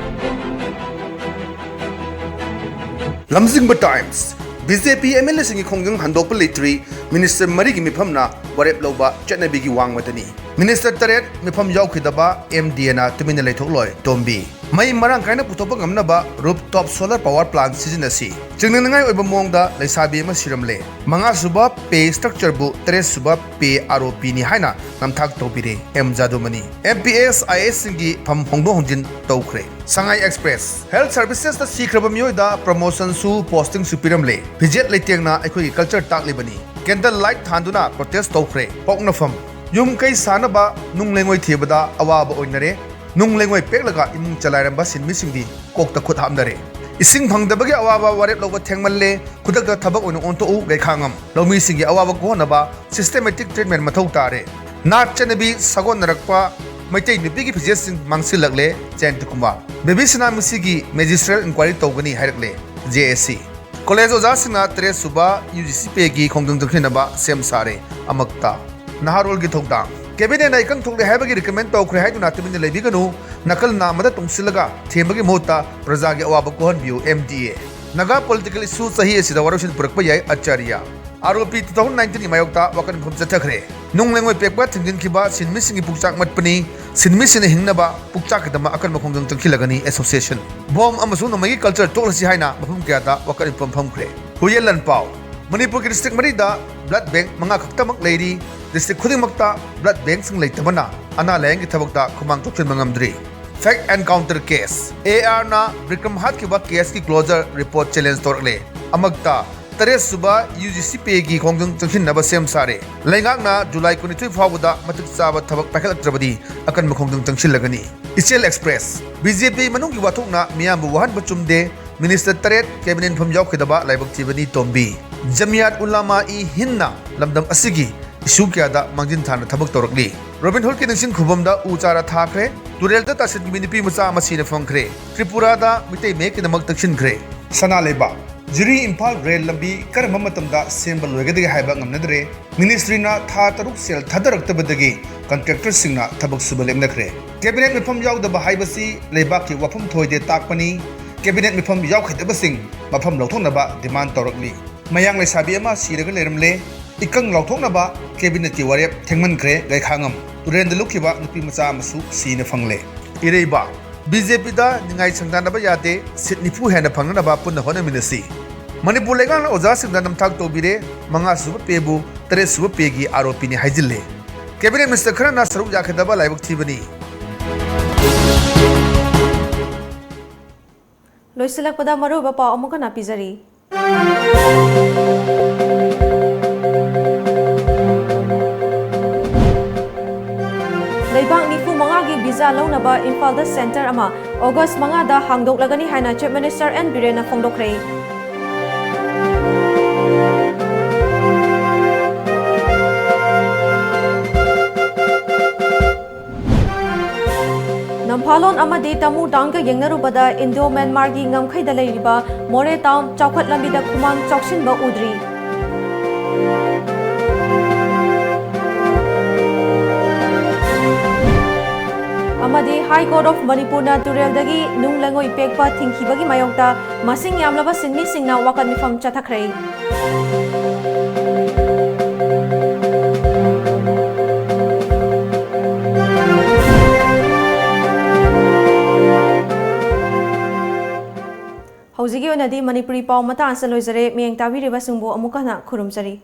ꯂꯝꯖꯤꯡꯕ times. B J P M L ꯑꯦꯁꯤꯡꯒꯤ ꯈꯣꯡꯖꯪ ꯍꯟꯗꯣꯛꯄ ꯂꯩꯇ꯭ꯔꯤ, ꯃꯤꯅꯤꯁꯇꯔ ꯃꯔꯤꯒꯤ ꯃꯤꯐꯝꯅ ꯋꯥꯔꯦꯞ ꯂꯧꯕ ꯆꯠꯅꯕꯤꯒꯤ ꯋꯥꯡꯃꯗꯅꯤ꯫ ꯃꯤꯅꯤꯁꯇꯔ ꯇꯔꯦꯠ ꯃꯤꯐꯝ ꯌꯥꯎꯈꯤꯗꯕ ꯑꯦꯝ ꯗꯤ ꯑꯦꯅ ꯇꯨꯃꯤꯟꯅ ꯂꯩꯊꯣꯛꯂꯣꯏ, ꯇꯣꯝꯕꯤ꯫ ꯃꯩ ꯃꯔꯥꯡ ꯀꯥꯏꯅ ꯄꯨꯊꯣꯛꯄ ꯉꯝꯅꯕ ꯔꯨꯞ ꯇꯣꯞ ꯁꯣꯂꯔ ꯄꯋꯥꯔ ꯄ꯭ꯂꯥꯟ ꯁꯤꯖꯤꯟꯅꯁꯤ꯫ ꯆꯤꯡꯅꯅꯤꯡꯉꯥꯏ ꯑꯣꯏꯕ ꯃꯑꯣꯡꯗ ꯂꯩꯁꯥꯕꯤ ꯑꯃ ꯁꯤꯔꯝꯂꯦ꯫ ꯃꯉꯥꯁꯨꯕ ꯄꯦ ꯁ꯭ꯇ꯭ꯔꯛꯆꯔꯕꯨ ꯇꯔꯦꯠꯁꯨꯕ ꯄꯦ ꯑꯥꯔ ꯑꯣ ꯄꯤꯅꯤ ꯍꯥꯏꯅ ꯅꯝꯊꯥꯛ ꯇꯧꯕꯤꯔꯦ ꯑꯦꯝ ꯖꯥꯗꯨꯃꯅꯤ꯫ ꯑꯦꯝ ꯄꯤ ꯑꯦꯁ, ꯑꯥꯏ ꯑꯦꯁꯁꯤꯡꯒꯤ ꯐꯝ ꯍꯣꯡꯗꯣꯛ ꯍꯣꯡꯖꯤꯟ ꯇꯧꯈ꯭ꯔꯦ꯫ ꯁꯉꯥꯏ ꯑꯦꯛꯁꯄ꯭ꯔꯦꯁ꯫ ꯍꯦꯜꯊ ꯁꯔꯚꯤꯁꯦꯁꯇ ꯁꯤꯈ꯭ꯔꯕ ꯃꯤꯑꯣꯏꯗ ꯄ꯭ꯔꯃꯣꯁꯟꯁꯨ ꯄꯣꯁꯇꯤꯡꯁꯨ ꯄꯤꯔꯝꯂꯦ꯫ ꯐꯤꯖꯦꯠ ꯂꯩꯇꯦꯡꯅ ꯑꯩꯈꯣꯏꯒꯤ ꯀꯜꯆꯔ ꯇꯥꯛꯂꯤꯕꯅꯤ꯫ ꯀꯦꯟꯗꯜ ꯂꯥꯏꯠ ꯊꯥꯟꯗꯨꯅ ꯄ꯭ꯔꯣꯇꯦꯁ ꯇꯧꯈ꯭ꯔꯦ꯫ ꯄꯣꯛꯅꯐꯝ꯫ ꯌꯨꯝ ꯀꯩ ꯁꯥꯅꯕ ꯅꯨꯡ ꯂꯩꯉꯣꯏ ꯊꯤꯕꯗ ꯑꯋꯥꯕ ꯑꯣꯏꯅꯔꯦ꯫ ꯅꯨꯡ ꯂꯩꯉꯣꯏ ꯄꯦꯛꯂꯒ ꯏꯃꯨꯡ ꯆꯂꯥꯏꯔꯝꯕ ꯁꯤꯟꯃꯤꯁꯤꯡꯗꯤ ꯀꯣꯛꯇ ꯈꯨꯠ ꯍꯥꯞꯅꯔꯦ꯫ ꯏꯁꯤꯡ ꯐꯪꯗꯕꯒꯤ ꯑꯋꯥꯕ ꯋꯥꯔꯦꯞ ꯂꯧꯕ ꯊꯦꯡꯃꯜꯂꯦ, ꯈꯨꯗꯛꯇ ꯊꯕꯛ ꯑꯣꯏꯅ ꯑꯣꯟꯊꯣꯛꯎ ꯒꯩꯈꯥꯉꯝ꯫ ꯂꯧꯃꯤꯁꯤꯡꯒꯤ ꯑꯋꯥꯕ ꯀꯣꯛꯍꯟꯅꯕ ꯁꯤꯁꯇꯦꯃꯦꯇꯤꯛ ꯇ꯭ꯔꯤꯠꯃꯦꯟ ꯃꯊꯧ ꯇꯥꯔꯦ꯫ ꯅꯥꯠ ꯆꯠꯅꯕꯤ ꯁꯥꯒꯣꯟꯅꯔꯛꯄ ꯃꯩꯇꯩ ꯅꯨꯄꯤꯒꯤ ꯐꯤꯖꯦꯠꯁꯤꯡ ꯃꯥꯡꯁꯤꯜꯂꯛꯂꯦ, ꯖꯌꯟꯇ ꯀꯨꯃꯥꯔ꯫ ꯕꯦꯕꯤ ꯁꯅꯥ ꯃꯤꯁꯤꯒꯤ ꯃꯦꯖꯤꯁꯇ꯭ꯔꯦꯜ ꯏꯟꯀ꯭ꯋꯥꯏꯔꯤ ꯇꯧꯒꯅꯤ ꯍꯥꯏꯔꯛꯂꯦ, ꯖꯦ ꯑꯦ ꯁꯤ꯫ ꯀꯣꯂꯦꯖ ꯑꯣꯖꯥꯁꯤꯡꯅ ꯇꯔꯦꯠ ꯁꯨꯕ ꯌꯨ ꯖꯤ ꯁꯤ ꯄꯦꯒꯤ ꯈꯣꯡꯖꯪ ꯆꯪꯁꯤꯟꯅꯕ ꯁꯦꯝ ꯁꯥꯔꯦ, ꯑꯃꯛꯇ꯫ ꯅꯍꯥꯔꯣꯜꯒꯤ ꯊꯧꯗꯥꯡ꯫ ꯀꯦꯕꯤꯅꯦꯠꯅ ꯏꯀꯪ ꯊꯣꯛꯂꯦ ꯍꯥꯏꯕꯒꯤ ꯔꯤꯀꯃꯦꯟ ꯇꯧꯈ꯭ꯔꯦ ꯍꯥꯏꯗꯨꯅ ꯇꯨꯃꯤꯟꯅ ꯂꯩꯕꯤꯒꯅꯨ, ꯅꯥꯀꯜ ꯅꯥꯝꯃꯗ ꯇꯣꯡꯁꯤꯜꯂꯒ ꯊꯦꯝꯕꯒꯤ ꯃꯍꯨꯠꯇ ꯄ꯭ꯔꯖꯥꯒꯤ ꯑꯋꯥꯕ ꯀꯣꯛꯍꯟꯕꯤꯌꯨ, ꯑꯦꯝ ꯗꯤ ꯑꯦ꯫ ꯅꯥꯒꯥ ꯄꯣꯂꯤꯇꯤꯀꯦꯜ ꯏꯁꯨ ꯆꯍꯤ ꯑꯁꯤꯗ ꯋꯥꯔꯣꯏꯁꯤꯟ ꯄꯨꯔꯛꯄ ꯌꯥꯏ, ꯑꯥꯆꯥꯔꯌ꯫ ꯑꯥꯔ ꯑꯣ ꯄꯤ ꯇꯨ ꯊꯥꯎꯖꯟ ꯅꯥꯏꯟꯇꯤꯟꯒꯤ ꯃꯥꯌꯣꯛꯇ ꯋꯥꯀꯠ ꯃꯤꯐꯝ ꯆꯠꯊꯈ꯭ꯔꯦ꯫ ꯅꯨꯡ ꯂꯩꯉꯣꯏ ꯄꯦꯛꯄ ꯊꯤꯡꯖꯤꯟꯈꯤꯕ ꯁꯤꯟꯃꯤꯁꯤꯡꯒꯤ ꯄꯨꯛꯆꯥꯛ ꯃꯠꯄꯅꯤ, ꯁꯤꯟꯃꯤꯁꯤꯡꯅ ꯍꯤꯡꯅꯕ ꯄꯨꯛꯆꯥꯛꯀꯤꯗꯃꯛ ꯑꯀꯟꯕ ꯈꯣꯡꯖꯪ ꯆꯪꯁꯤꯜꯂꯒꯅꯤ, ꯑꯦꯁꯣꯁꯤꯌꯦꯁꯟ꯫ ꯕꯣꯝ ꯑꯃꯁꯨꯡ ꯅꯣꯡꯃꯩꯒꯤ ꯀꯜꯆꯔ ꯇꯣꯛꯂꯁꯤ ꯍꯥꯏꯅ ꯃꯐꯝ ꯀꯌꯥꯗ ꯋꯥꯀꯠ ꯃꯤꯐꯝ ꯐꯝꯈ꯭ꯔꯦ꯫ ꯍꯨꯏꯌꯦꯟ ꯂꯥꯟꯄꯥꯎ꯫ ꯃꯅꯤꯄꯨꯔꯒꯤ ꯗꯤꯁꯇ꯭ꯔꯤꯛ ꯃꯔꯤꯗ ꯕ꯭ꯂꯗ ꯕꯦꯡꯛ ꯃꯉꯥ ꯈꯛꯇꯃꯛ ꯂꯩꯔꯤ꯫ ꯗꯤꯁꯇ꯭ꯔꯤꯛ ꯈꯨꯗꯤꯡꯃꯛꯇ ꯕ꯭ꯂꯗ ꯕꯦꯡꯛꯁꯤꯡ ꯂꯩꯇꯕꯅ ꯑꯅꯥ ꯂꯥꯌꯦꯡꯒꯤ ꯊꯕꯛꯇ ꯈꯨꯃꯥꯡ ꯊꯣꯛꯆꯤꯟꯕ ꯉꯝꯗ꯭ꯔꯤ꯫ Fake encounter case, AR ꯅ ꯕꯤꯀ꯭ꯔꯝ ꯍꯥꯠꯈꯤꯕ case ꯀꯤ closure report challenge ꯇꯧꯔꯛꯂꯦ꯫ ꯑꯃꯛꯇ ꯇꯔꯦꯠ ꯁꯨꯕ UGC pay ꯒꯤ ꯈꯣꯡꯖꯪ ꯆꯪꯁꯤꯟꯅꯕ ꯁꯦꯝ ꯁꯥꯔꯦ꯫ ꯂꯩꯉꯥꯛꯅ July ꯀꯨꯟꯅꯤꯊꯣꯏ ꯐꯥꯎꯕꯗ ꯃꯇꯤꯛ ꯆꯥꯕ ꯊꯕꯛ ꯄꯥꯏꯈꯠꯂꯛꯇ꯭ꯔꯕꯗꯤ ꯑꯀꯟꯕ ꯈꯣꯡꯖꯪ ꯆꯪꯁꯤꯜꯂꯒꯅꯤ꯫ ꯏꯆꯦꯜ Express, BJP ꯃꯅꯨꯡꯒꯤ ꯋꯥꯊꯣꯛꯅ ꯃꯤꯌꯥꯝꯕꯨ ꯋꯥꯍꯟꯕ ꯆꯨꯝꯗꯦ, Minister ꯇꯔꯦꯠ cabinet ꯃꯤꯐꯝ ꯌꯥꯎꯈꯤꯗꯕ ꯂꯥꯏꯕꯛ ꯊꯤꯕꯅꯤ ꯇꯣꯝꯕꯤ꯫ ꯖꯃꯤꯌꯥꯠ ꯎꯂꯥꯃꯥ ꯏ ꯍꯤꯟꯗꯅ ꯂꯝꯗꯝ ꯑꯁꯤꯒꯤ issue ꯀꯌꯥꯗ ꯃꯥꯡꯖꯤꯟ ꯊꯥꯅ ꯊꯕꯛ ꯇꯧꯔꯛꯂꯤ꯫ ꯔꯣꯕꯤꯟ ꯍꯨꯗꯀꯤ ꯅꯤꯡꯁꯤꯡ ꯈꯨꯕꯝꯗ ꯎ ꯆꯥꯔ ꯊꯥꯈ꯭ꯔꯦ꯫ ꯇꯨꯔꯦꯜꯗ ꯇꯥꯁꯤꯟꯈꯤꯕ ꯅꯨꯄꯤ ꯃꯆꯥ ꯑꯃ ꯁꯤꯅ ꯐꯪꯈ꯭ꯔꯦ꯫ ꯇ꯭ꯔꯤꯄꯨꯔꯥꯗ ꯃꯤꯇꯩ ꯃꯌꯦꯛꯀꯤꯗꯃꯛ ꯇꯛꯁꯤꯟꯈ꯭ꯔꯦ꯫ ꯁꯅꯥ ꯂꯩꯕꯥꯛ, ꯖꯤꯔꯤ ꯏꯝꯐꯥꯜ ꯔꯦꯜ ꯂꯝꯕꯤ ꯀꯔꯝꯕ ꯃꯇꯝꯗ ꯁꯦꯝꯕ ꯂꯣꯏꯒꯗꯒꯦ ꯍꯥꯏꯕ ꯉꯝꯅꯗ꯭ꯔꯦ꯫ Ministry ꯅ ꯊꯥ ꯇꯔꯨꯛ ꯁꯦꯜ ꯊꯥꯗꯔꯛꯇꯕꯗꯒꯤ contractor ꯁꯤꯡꯅ ꯊꯕꯛ ꯁꯨꯕ ꯂꯦꯞꯅꯈ꯭ꯔꯦ꯫ Cabinet ꯃꯤꯐꯝ ꯌꯥꯎꯗꯕ ꯍꯥꯏꯕꯁꯤ ꯂꯩꯕꯥꯛꯀꯤ ꯋꯥꯐꯝ ꯊꯣꯏꯗꯦ ꯇꯥꯛꯄꯅꯤ꯫ Cabinet ꯃꯤꯐꯝ ꯌꯥꯎꯈꯤꯗꯕꯁꯤꯡ ꯃꯐꯝ ꯂꯧꯊꯣꯛꯅꯕ demand ꯇꯧꯔꯛꯂꯤ꯫ ꯃꯌꯥꯡ ꯂꯩꯁꯥꯕꯤ ꯑꯃ ꯁꯤꯔꯒ ꯂꯩꯔꯝꯂꯦ꯫ ꯏꯀꯪ ꯂꯧꯊꯣꯛꯅꯕ cabinet ꯀꯤ ꯋꯥꯔꯦꯞ ꯊꯦꯡꯃꯟꯈ꯭ꯔꯦ꯫ ꯒꯩꯈꯥꯉꯝ ꯇꯨꯔꯦꯜꯗ ꯂꯨꯞꯈꯤꯕ ꯅꯨꯄꯤ ꯃꯆꯥ ꯑꯃꯁꯨ ꯁꯤꯅ ꯐꯪꯂꯦ꯫ ꯏꯔꯩꯕꯥꯛ, BJP ꯗ ꯅꯤꯡꯉꯥꯏ ꯁꯪꯗꯥꯅꯕ ꯌꯥꯗꯦ, seat ꯅꯤꯐꯨ ꯍꯦꯟꯅ ꯐꯪꯅꯅꯕ ꯄꯨꯟꯅ ꯍꯣꯠꯅꯃꯤꯟꯅꯁꯤ꯫ ꯃꯅꯤꯄꯨꯔ ꯂꯩꯉꯥꯛꯅ ꯑꯣꯖꯥꯁꯤꯡꯗ ꯅꯝꯊꯥꯛ ꯇꯧꯕꯤꯔꯦ, ꯃꯉꯥ ꯁꯨꯕ pay ꯕꯨ ꯇꯔꯦꯠ ꯁꯨꯕ pay ꯒꯤ ꯑꯥꯔꯣꯄꯤꯅꯤ ꯍꯥꯏꯖꯤꯜꯂꯦ꯫ Cabinet minister ꯈꯔꯅ ꯁꯔꯨꯛ ꯌꯥꯈꯤꯗꯕ ꯂꯥꯏꯕꯛ ꯊꯤꯕꯅꯤ꯫ ꯂꯣꯏꯁꯤꯜꯂꯛꯄꯗ ꯃꯔꯨꯑꯣꯏꯕ ꯄꯥꯎ ꯑꯃꯨꯛ ꯍꯟꯅ ꯄꯤꯖꯔꯤ꯫ ꯂꯩꯕꯥꯛ ꯅꯤꯐꯨ ꯃꯉꯥꯒꯤ visa ꯂꯧꯅꯕ ꯏꯝꯐꯥꯜꯗ centre ꯑꯃ August ꯃꯉꯥꯗ ꯍꯥꯡꯗꯣꯛꯂꯒꯅꯤ ꯍꯥꯏꯅ Chief Minister N ꯕꯤꯔꯦꯟꯅ ꯐꯣꯡꯗꯣꯛꯈ꯭ꯔꯦ꯫ ꯅꯝꯐꯥꯂꯣꯟ ꯑꯃꯗꯤ ꯇꯃꯨ ꯇꯥꯎꯟꯒ ꯌꯦꯡꯅꯔꯨꯕꯗ ꯏꯟꯗꯣ ꯃ꯭ꯌꯥꯟꯃꯥꯔꯒꯤ ꯉꯝꯈꯩꯗ ꯂꯩꯔꯤꯕ ꯃꯣꯔꯦ ꯇꯥꯎꯟ ꯆꯥꯎꯈꯠ ꯂꯝꯕꯤꯗ ꯈꯨꯃꯥꯡ ꯆꯥꯎꯁꯤꯟꯕ ꯎꯗ꯭ꯔꯤ꯫ ꯑꯃꯗꯤ High Court of ꯃꯅꯤꯄꯨꯔꯅ ꯇꯨꯔꯦꯜꯗꯒꯤ ꯅꯨꯡ ꯂꯩꯉꯣꯏ ꯄꯦꯛꯄ ꯊꯤꯡꯈꯤꯕꯒꯤ ꯃꯥꯌꯣꯛꯇ ꯃꯁꯤꯡ ꯌꯥꯝꯂꯕ ꯁꯤꯟꯃꯤꯁꯤꯡꯅ ꯋꯥꯀꯠ ꯃꯤꯐꯝ ꯆꯠꯊꯈ꯭ꯔꯦ꯫ ꯍꯧꯖꯤꯛꯀꯤ ꯑꯣꯏꯅꯗꯤ ꯃꯅꯤꯄꯨꯔꯤ ꯄꯥꯎ ꯃꯇꯥꯡ ꯑꯁꯤꯗ ꯂꯣꯏꯖꯔꯦ꯫ ꯃꯤꯠꯌꯦꯡ ꯇꯥꯕꯤꯔꯤꯕꯁꯤꯡꯕꯨ ꯑꯃꯨꯛꯀ ꯍꯟꯅ ꯈꯨꯔꯨꯝꯖꯔꯤ꯫